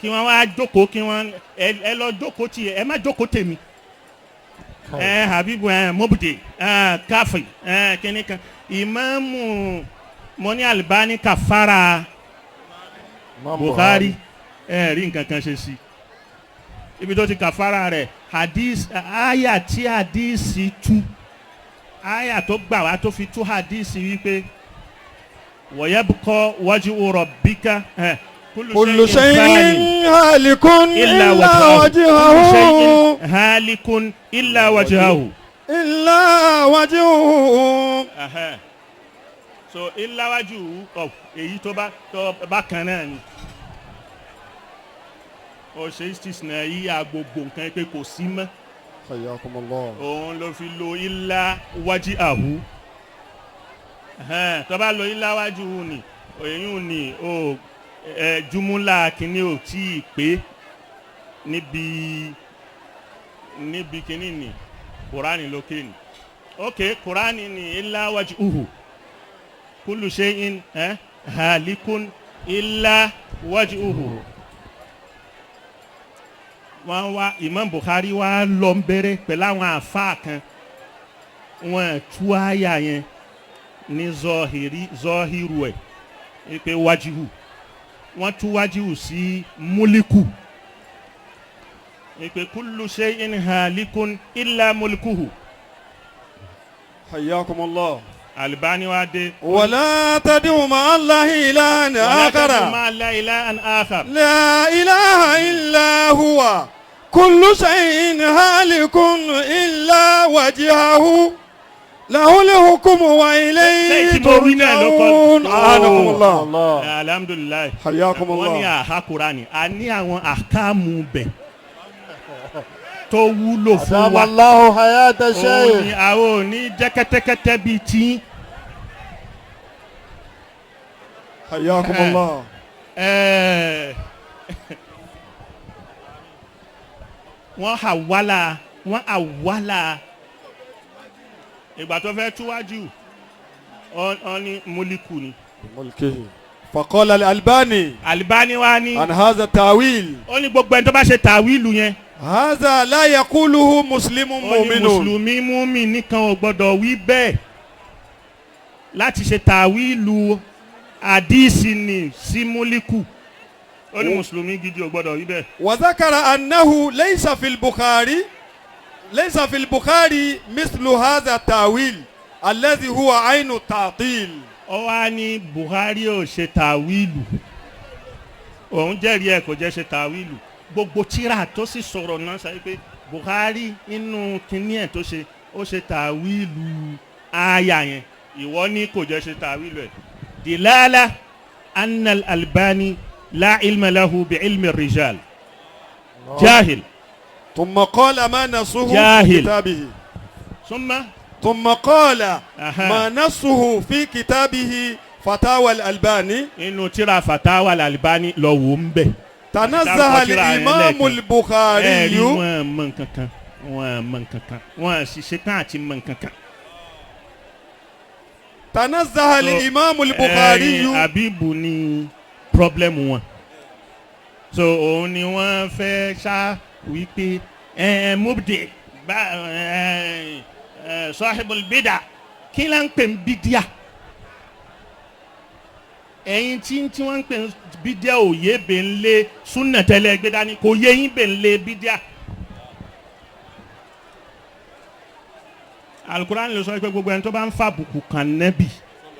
kí wọ́n wá jókòó, kí wọ́n ẹ lọ jókòó tiẹ̀, ẹ má jókòó tèmi. Habibu Mobide Kafi kíní kan ìmáàmù mọ́ní Albani kàfàrà Bukhari ẹ rí nǹkan kan ṣe sí ibi tó ti kàfàrà rẹ̀. Hadith aya tí hadith tú, aya tó gbà wá tó fi tú hadith wípé wọ́yẹ́bùkọ́ wájú rabbika kullu shay'in halikun illa wajhahu, halikun illa wajhahu, illa wajhahu. So illa wajhahu èyí tó bá kan náà ni ó ṣe istisna yíya gbogbo nǹkan pé kò sí mọ́. Hayyakumullah. Òun ló fi lo ilá wájú àhú. Tó bá lo ilá wájú hù ni òyìn ni ó júmúlà kínní ò tí ì pé níbi kínní ni kùránì lókè ni. Ok, kùránì ni ilá wájú hù kullu shay'in halikun ilá wájú hù. Wọ́n wá Imam Bukhari wá lọ ń bẹ̀rẹ̀ pẹ̀lú àwọn àfáà kan, wọ́n tú àyà yẹn ní zọ́hírù ẹ̀ pé wájúhù, wọ́n tú wájúhù sí múlíkù pé kullu shay'in halikun illa mulkuhu. Hayyakumullah. Albani wá dé. Wala tad'u ma'a Allahi ilahan akhar. Wala tad'u ma'a Allahi ilahan akhar. La ilaha illa huwa. Kullu shay'in halikun illa wajhahu. Lahul hukmu wa ilayhi turja'un. Anakumullah. Alhamdulillah. Hayyakumullah. Wọ́n ní àhá Kùránì, a ní àwọn àkàmù bẹ̀ tó wúlò fún wa. Adamallahu hayata shaykh. Òun ni àwọn ò ní jẹ́ kẹ́tẹ́kẹ́tẹ́ bíi tí. Hayyakumullah. Wọ́n àwálà ìgbà tó fẹ́ túwájú ọ ní múlíkù ni. Mulkihi. Faqala al-Albani. Albani wa ní. An hadha tawil. Ó ní gbogbo ẹni tó bá ṣe tàwílù yẹn. Hadha la yaquluhu muslimun mu'minun. Ó ní mùsùlùmí múmi nìkan ò gbọ́dọ̀ wí bẹ́ẹ̀ láti ṣe tàwílù àdìsí ni sí múlíkù. Ó ní mùsùlùmí gidi ò gbọ́dọ̀ wí bẹ́ẹ̀. Wa dhakara annahu laysa fil Bukhari laysa fil Bukhari mithlu hadha tawil alladhi huwa aynu ta'til. Ó wá ní Bukhari ò ṣe tàwílù, òun jẹ́rìí ẹ̀ kò jẹ́ ṣe tàwílù. Gbogbo tíra tó sì sọ̀rọ̀ náà sọ pé Bukhari inú kinní ẹ̀ tó ṣe ó ṣe tàwílù àyà yẹn, ìwọ ní kò jẹ́ ṣe tàwílù ẹ̀. Dilala anna al-Albani la ilma lahu bi ilmi rijal jahil. Thumma qala ma nasuhu fi kitabihi. Thumma qala ma nasuhu fi kitabihi fatawa al-Albani. Inú tíra fatawa al-Albani lọ wò ń bẹ̀. Tanazzaha al-Imam al-Bukhari. Ẹ̀rí wọn mọ nǹkankan, wọn mọ nǹkankan, wọn sì ṣetán àti mọ nǹkankan. Tanazzaha al-Imam al-Bukhari. Ẹ̀rí Abibu ni problem wọn. So òun ni wọ́n fẹ́ ṣá wípé mubdi sahibul bid'a kí ló ń pè ń bídíà? Ẹ̀yin tí wọ́n ń pè ń bídíà òye bẹ̀ ń lé súnà tẹ́lẹ̀ gbé dání kò yé yín bẹ̀ ń lé bídíà. Alukurani ló sọ pé gbogbo ẹni tó bá ń fa àbùkù kan nẹ́bì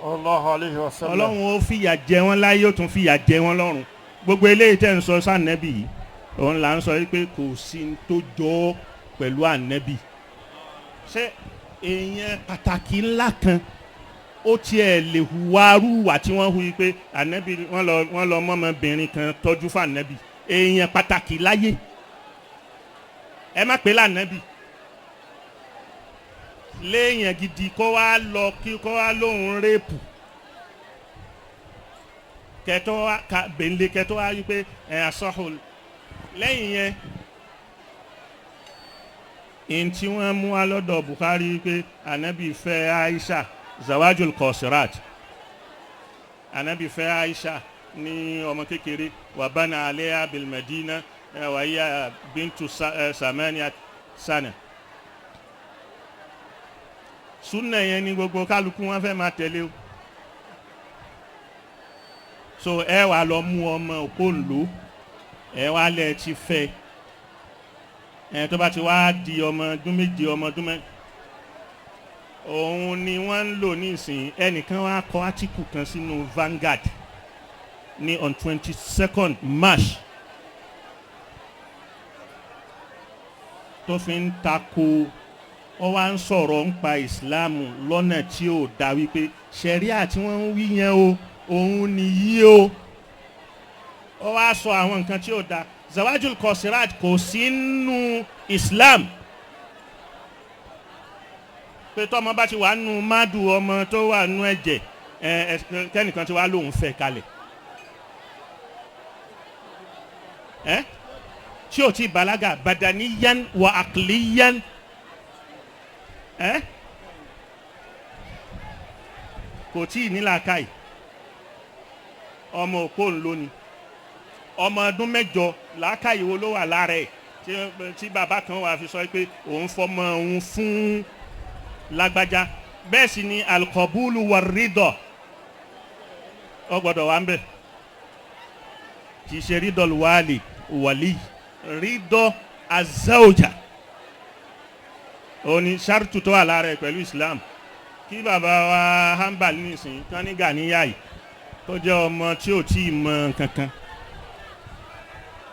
Ọlọ́run ó fìyà jẹ wọ́n láyé ó tún fìyà jẹ wọ́n lọ́run. Gbogbo eléyìí tẹ́ ń sọ sànẹ́bì yìí òun là ń sọ pé kò sí ní tó jọ ọ́ pẹ̀lú ànẹ́bì. Ṣé èèyàn pàtàkì ńlá kan ó tiẹ̀ lè hùwà rúwà tí wọ́n hu pé ànẹ́bì wọ́n lọ mọ́mọbìnrin kan tọ́jú fún ànẹ́bì? Èèyàn pàtàkì láyé, ẹ má pè lànẹ́bì. Léèyàn gidi kó wá lọ kí kó wá lóhun réèpù kẹtọ́ wá ka bèlè kẹtọ́ wá wípé ẹ̀ asọ́hùn. Lẹ́yìn yẹn n tí wọ́n mú wa lọ́dọ̀ Bukhari wípé ànábì fẹ́ Aisha zawajul kọsirat, ànábì fẹ́ Aisha ní ọmọ kékeré wà bana alẹ́yà bilmadina wàyà bintu samania sana. Súnà yẹn ni gbogbo kálukú wọn fẹ́ máa tẹ̀lé o. So ẹ wà lọ mú ọmọ òpónlò, ẹ wà lẹ ti fẹ́ ẹ tó bá ti wá di ọmọ ọdún méje ọmọ ọdún mẹ́ òun ni wọ́n ń lò nísìnyí. Ẹnìkan wá kọ átíkù kan sínú Vanguard ní on 22nd March tó fi ń tako, ó wá ń sọ̀rọ̀ nípa ìsìláàmù lọ́nà tí ò dá wípé ṣẹ̀ríà tí wọ́n ń wí yẹn o òun nìyí o. Ó wá sọ àwọn nǹkan tí ò dá. Zawajul kọsirat kò sí nínú Islam. Pé tọ́mọ bá ti wà nù mádù ọmọ tó wà nù ẹ̀jẹ̀ kẹ́nìkan ti wá lóun fẹ́ kalẹ̀. Tí o ti balaga badaniyan wa akiliyan kò tí ì nílàákàyè ọmọ òpó ńlọ ni ọmọ ọdún mẹ́jọ làákàyè wo ló wà lára ẹ̀ tí bàbá kan wà fi sọ pé òun fọmọ òun fún lágbájá. Bẹ́ẹ̀ sì ni alikọ̀búlù wà rídọ̀ ọ gbọ́dọ̀ wà ń bẹ̀ kì í ṣe rídọ̀ wàlì wàlì rídọ̀ azawja òní sárùtù tó wà lára ẹ̀ pẹ̀lú Islam. Kí bàbá wa Hanbal nísìnyí kán ní Gàníyà yìí tó jẹ́ ọmọ tí ò tí ì mọ kankan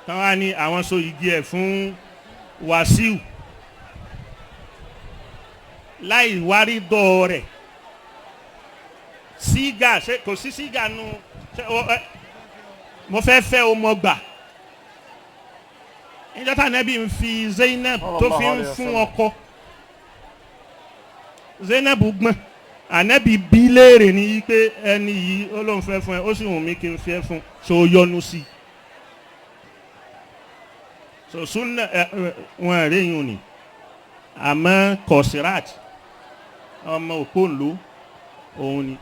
kán wá ní àwọn so igi ẹ̀ fún Wàsíù láì wárí dọ̀ rẹ̀. Sígà kò sí sígà nu mo fẹ́ fẹ́ o mọ gbà. Níjọ́ tá Ànábì ń fi Zainab tó fi ń fún ọkọ Zainab gbọ́n Ànábì bí léèrè ní pé ẹni yìí ó lóun fẹ́ fún ẹ ó sì wù mí kí n fẹ́ fún so yọnu sí i. So sunna wọn rí yun ni àmọ́ kọ̀sírat ọmọ òpónlò òun ni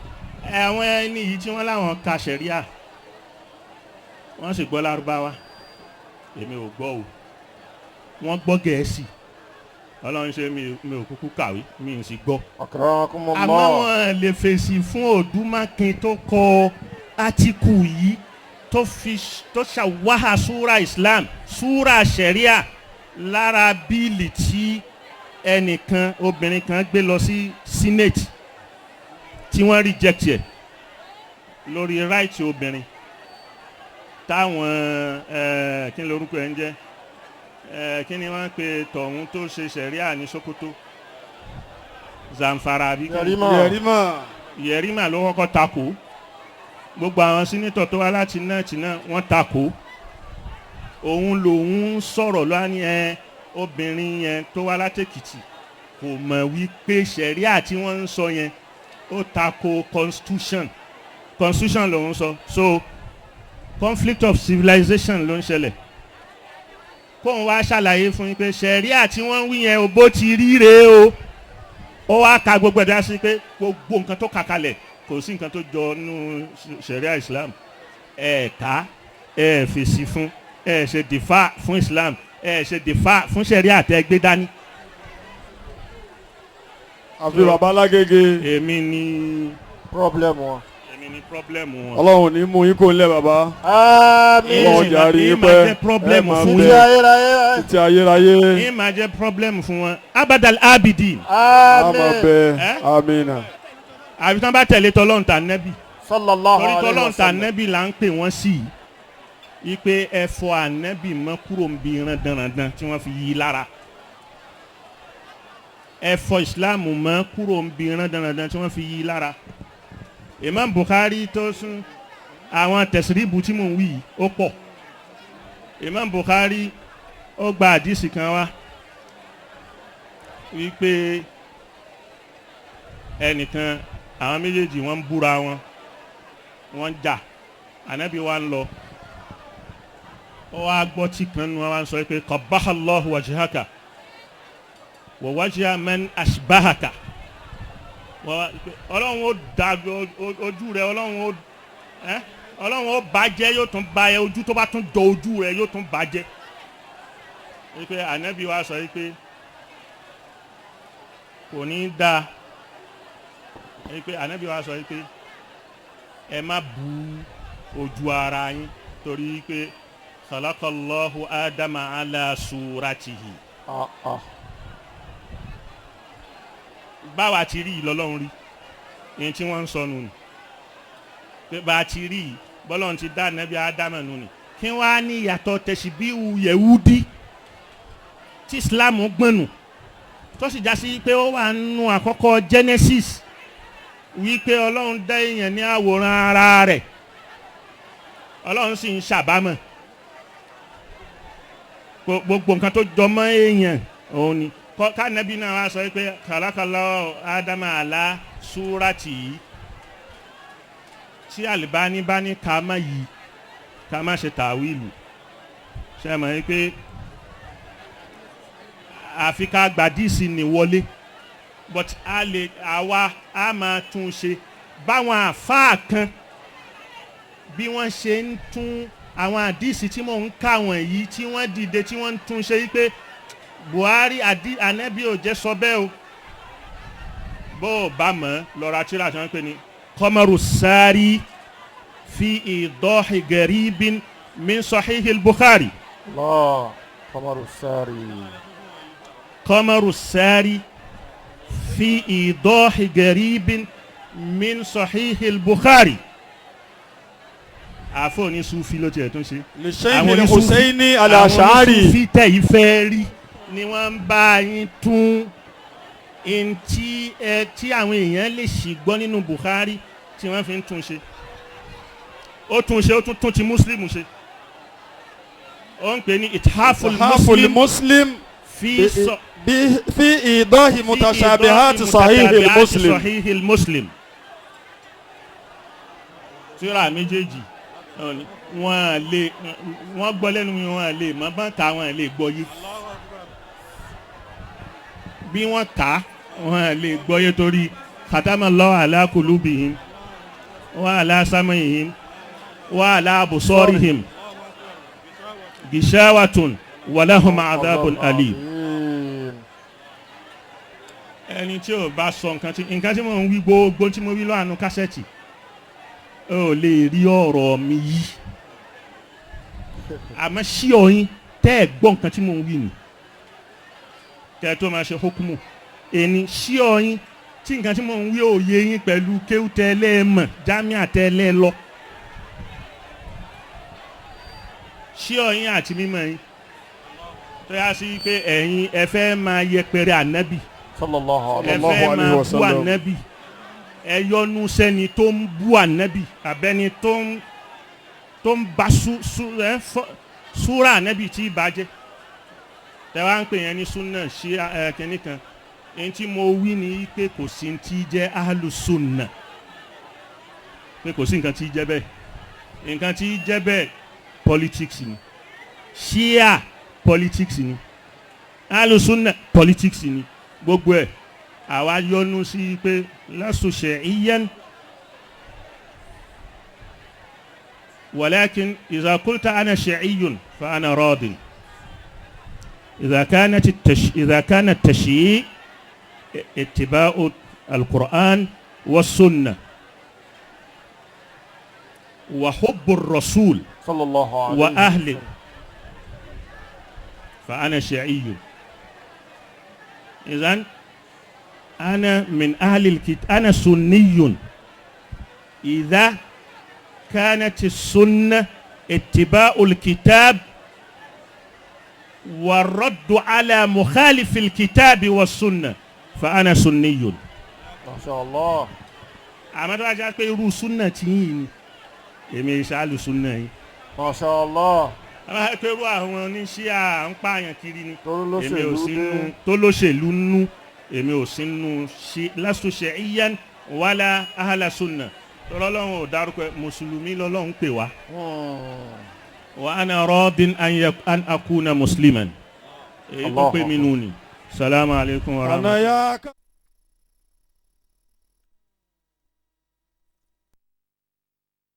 àwọn ẹni yìí tí wọ́n láwọn ka ṣẹ̀ríà wọ́n sì gbọ́ lárúbáwá èmi ò gbọ́ o wọ́n gbọ́ gẹ̀ẹ́sì ọlọ́run ṣe mi ò kúkú kàwé mi ò sì gbọ́. Àmọ́ wọn lè fèsì fún Odúmákin tó kọ átíkù yìí tó ṣàwáhà súra Islam súra ṣẹ̀ríà lára bíìlì tí ẹnìkan obìnrin kan gbé lọ sí Senate tí wọ́n reject ẹ̀ lórí right obìnrin táwọn kí ni lorúkọ ẹ̀ ń jẹ́ kí ni wọ́n pe tọ̀hún tó ṣe ṣẹ̀ríà ní Sokoto Zamfara àbí Yẹ̀rímà ló kọ́kọ́ takò. Gbogbo àwọn sínítọ̀ tó wá láti náà wọ́n takò. Òun lòun sọ̀rọ̀ lọ́wọ́ ẹ obìnrin yẹn tó wá látèkìtì kò mọ̀ wípé ṣẹ̀ríà tí wọ́n ń sọ yẹn ó takò constitution lòun sọ. So conflict of civilization ló ń ṣẹlẹ̀. Kóun wá ṣàlàyé fún yín pé ṣẹ̀ríà tí wọ́n ń wí yẹn o bó ti rí rèé o. Ó wá ka gbogbo ẹ̀dá sí pé gbogbo nǹkan tó kà kalẹ̀ kò sí nǹkan tó jọ nínú ṣẹ̀ríà Islam. Ẹ̀ẹ̀ka ẹ̀ fèsì fún ẹ̀ ṣe dìfà fún Islam ẹ̀ ṣe dìfà fún ṣẹ̀ríà tẹ́ gbé dání. Àfi bàbá Lágége. Èmi ni problem wọn. Èmi ni problem wọn. Ọlọ́run ní mú yín kó lẹ́ bàbá. Àmín. Ọlọ́run jàre yín pẹ́. Ní máa jẹ́ problem fún yín. Títí ayérayé. Ní máa jẹ́ problem fún wọn. Abadal abidin. Àmín. Àmín. Àbí tí wọ́n bá tẹ̀lé tọ́lọ́run tà nẹ́bì. Sallallahu Torí alaihi tọ́lọ́run tà wasallam. nẹ́bì là ń pè wọ́n sí i. Ipe ẹ fọ ànẹ́bì mọ́ kúrò ń bi randanrandan tí wọ́n fi yí lára. Ẹ fọ ìsìláàmù mọ́ kúrò ń bi randanrandan tí wọ́n fi yí lára. Imam Bukhari tó sún àwọn tẹ̀síríbù tí mò ń wí ó pọ̀. Imam Bukhari ó gba àdìsí kan wá wípé ẹnìkan àwọn méjèèjì wọ́n ń búra wọn wọ́n ń jà. Ànábì wa ń lọ ó wá gbọ́ tí kan nu wa ń sọ pé qabbahallahu wajhaka wa wajha man ashbahaka. Ọlọ́run ó da ojú rẹ ọlọ́run ó bàjẹ́ yóò tún ba ẹ ojú tó bá tún jọ ojú rẹ yóò tún bàjẹ́. Wípé ànábì wa sọ wípé kò ní í da. Wípé ànábì wa sọ wípé ẹ má bu ojú ara yín torí pé khalaqallahu ádámà ala suratihi. Báwa ti rí i lọ́lọ́run rí èyí tí wọ́n ń sọ nù ni pé bá a ti rí i bọ́lọ́run ti dá nẹ́bí ádámà nù ni kí wọ́n á ní ìyàtọ̀ tẹ̀síbíù yẹ̀wúdí tí Islam gbọ̀nù tó sì já sí pé ó wà nù àkọ́kọ́ Genesis wípé ọlọ́run dá èèyàn ní àwòrán ara rẹ̀ ọlọ́run sì ń ṣàbámọ̀ gbogbo nǹkan tó jọmọ́ èèyàn òun ni. Kánẹ́bí náà wá sọ pé kàlákàlá ádámà àlá súrátì yìí tí Àlìbáni bá ní ká má yìí ká má ṣe tàwílù ṣe mọ̀ yìí pé àfi ká gbàdísì ní wọlé but a lè àwa a máa tún ṣe báwọn àfáà kan bí wọ́n ṣe ń tún àwọn àdísì tí mò ń kà wọ̀nyí tí wọ́n dìde tí wọ́n ń tún ṣe yìí pé Buhari ànábì ò jẹ́ sọ bẹ́ẹ̀ o bó o bá mọ̀ lọ́ra tíra tí wọ́n ń pè ní Qamaru Sari fi idahi garibin min Sahihil Bukhari. Allah Qamaru Sari. Qamaru Sari fi idahi garibin min Sahihil Bukhari. Àfọ̀ ní Sufi ló tiẹ̀ tún ṣe. Li Shaykh al-Husayni al-Ash'ari. Àwọn onísúfì tẹ̀ yìí fẹ́ rí ni wọ́n ń bá yín tún ntí ẹ tí àwọn èèyàn lè ṣì gbọ́ nínú Bukhari tí wọ́n fi ń tún ṣe. Ó tún ṣe, ó tún tún ti Muslim ṣe. Ó ń pè ní Ithaful Muslim fi sọ fi idahi mutashabihati Sahihil Muslim. Sahihil Muslim. Tírà méjèèjì wọ́n lè wọ́n gbọ́ lẹ́nu mi wọ́n lè mọ́ bá ta wọ́n lè gbọ́ yé bí wọ́n ta wọ́n lè gbọ́ yé torí khatamallahu ala kulubihim wa ala sam'ihim wa ala absarihim gishawatun wa lahum adhabun alim. Ẹni tí ò bá sọ nǹkan tí mò ń wí gbogbo tí mo wí lọ́ànú kásẹ̀tì ó lè rí ọ̀rọ̀ mi yìí àmọ́ sí ọyìn tẹ́ ẹ̀ gbọ́ nǹkan tí mò ń wí ni kẹ́ ẹ tó máa ṣe hókùmù ẹni sí ọyìn tí nǹkan tí mò ń wí òye yín pẹ̀lú kéwú tẹ́lẹ̀ mọ̀ jámíà tẹ́lẹ̀ lọ sí ọyìn àti mímọ̀ yín tó yá sí pé ẹ̀yin ẹ fẹ́ máa yẹpẹrẹ ànábì ẹ fẹ́ máa bú ànábì ẹ yọnu sẹ́ni tó ń bú ànábì abẹ́ni tó ń ba súra ànábì tí ì bàjẹ́ tẹ wá ń pè yẹn ní súnà sí kínní kan ẹni tí mo wí ni pé kò sí ti jẹ́ ahlùsúnà pé kò sí nǹkan tí jẹ́ bẹ́ẹ̀ nǹkan tí jẹ́ bẹ́ẹ̀ politics ni ṣíà politics ni ahlùsúnà politics ni gbogbo ẹ̀ àwa yọnu sí pé lastu shi'iyyan walakin idha qulta ana shi'iyyun fa ana radin idha kana at-tashyi' ittiba'u al-Qur'an was-sunnah wa hubbu ar-rasul wa ahlihi fa ana shi'iyyun idhan أنا من أهل الكتاب أنا سني إذا كانت السنة اتباع الكتاب والرد على مخالف الكتاب والسنة فأنا سني. ما شاء الله. àmọ́ tó bá jẹ́ pé irú súnà tí yìí ni èmi ìṣáàlù súnà yìí. ما شاء الله. àmọ́ pé irú àwọn oníṣẹ́ à ń pààyàn kiri ni èmi ò sínú tó lóṣèlú nú. Èmi ò sínú lastu shi'iyyan wala ahla sunna tọ́lọ́lọ́run ò dárúkọ mùsùlùmí lọ́lọ́run pè wá. Wa ana radin an akuna musliman. Èyí tó pè mí nù ni. Salamu alaykum wa rahmatulah.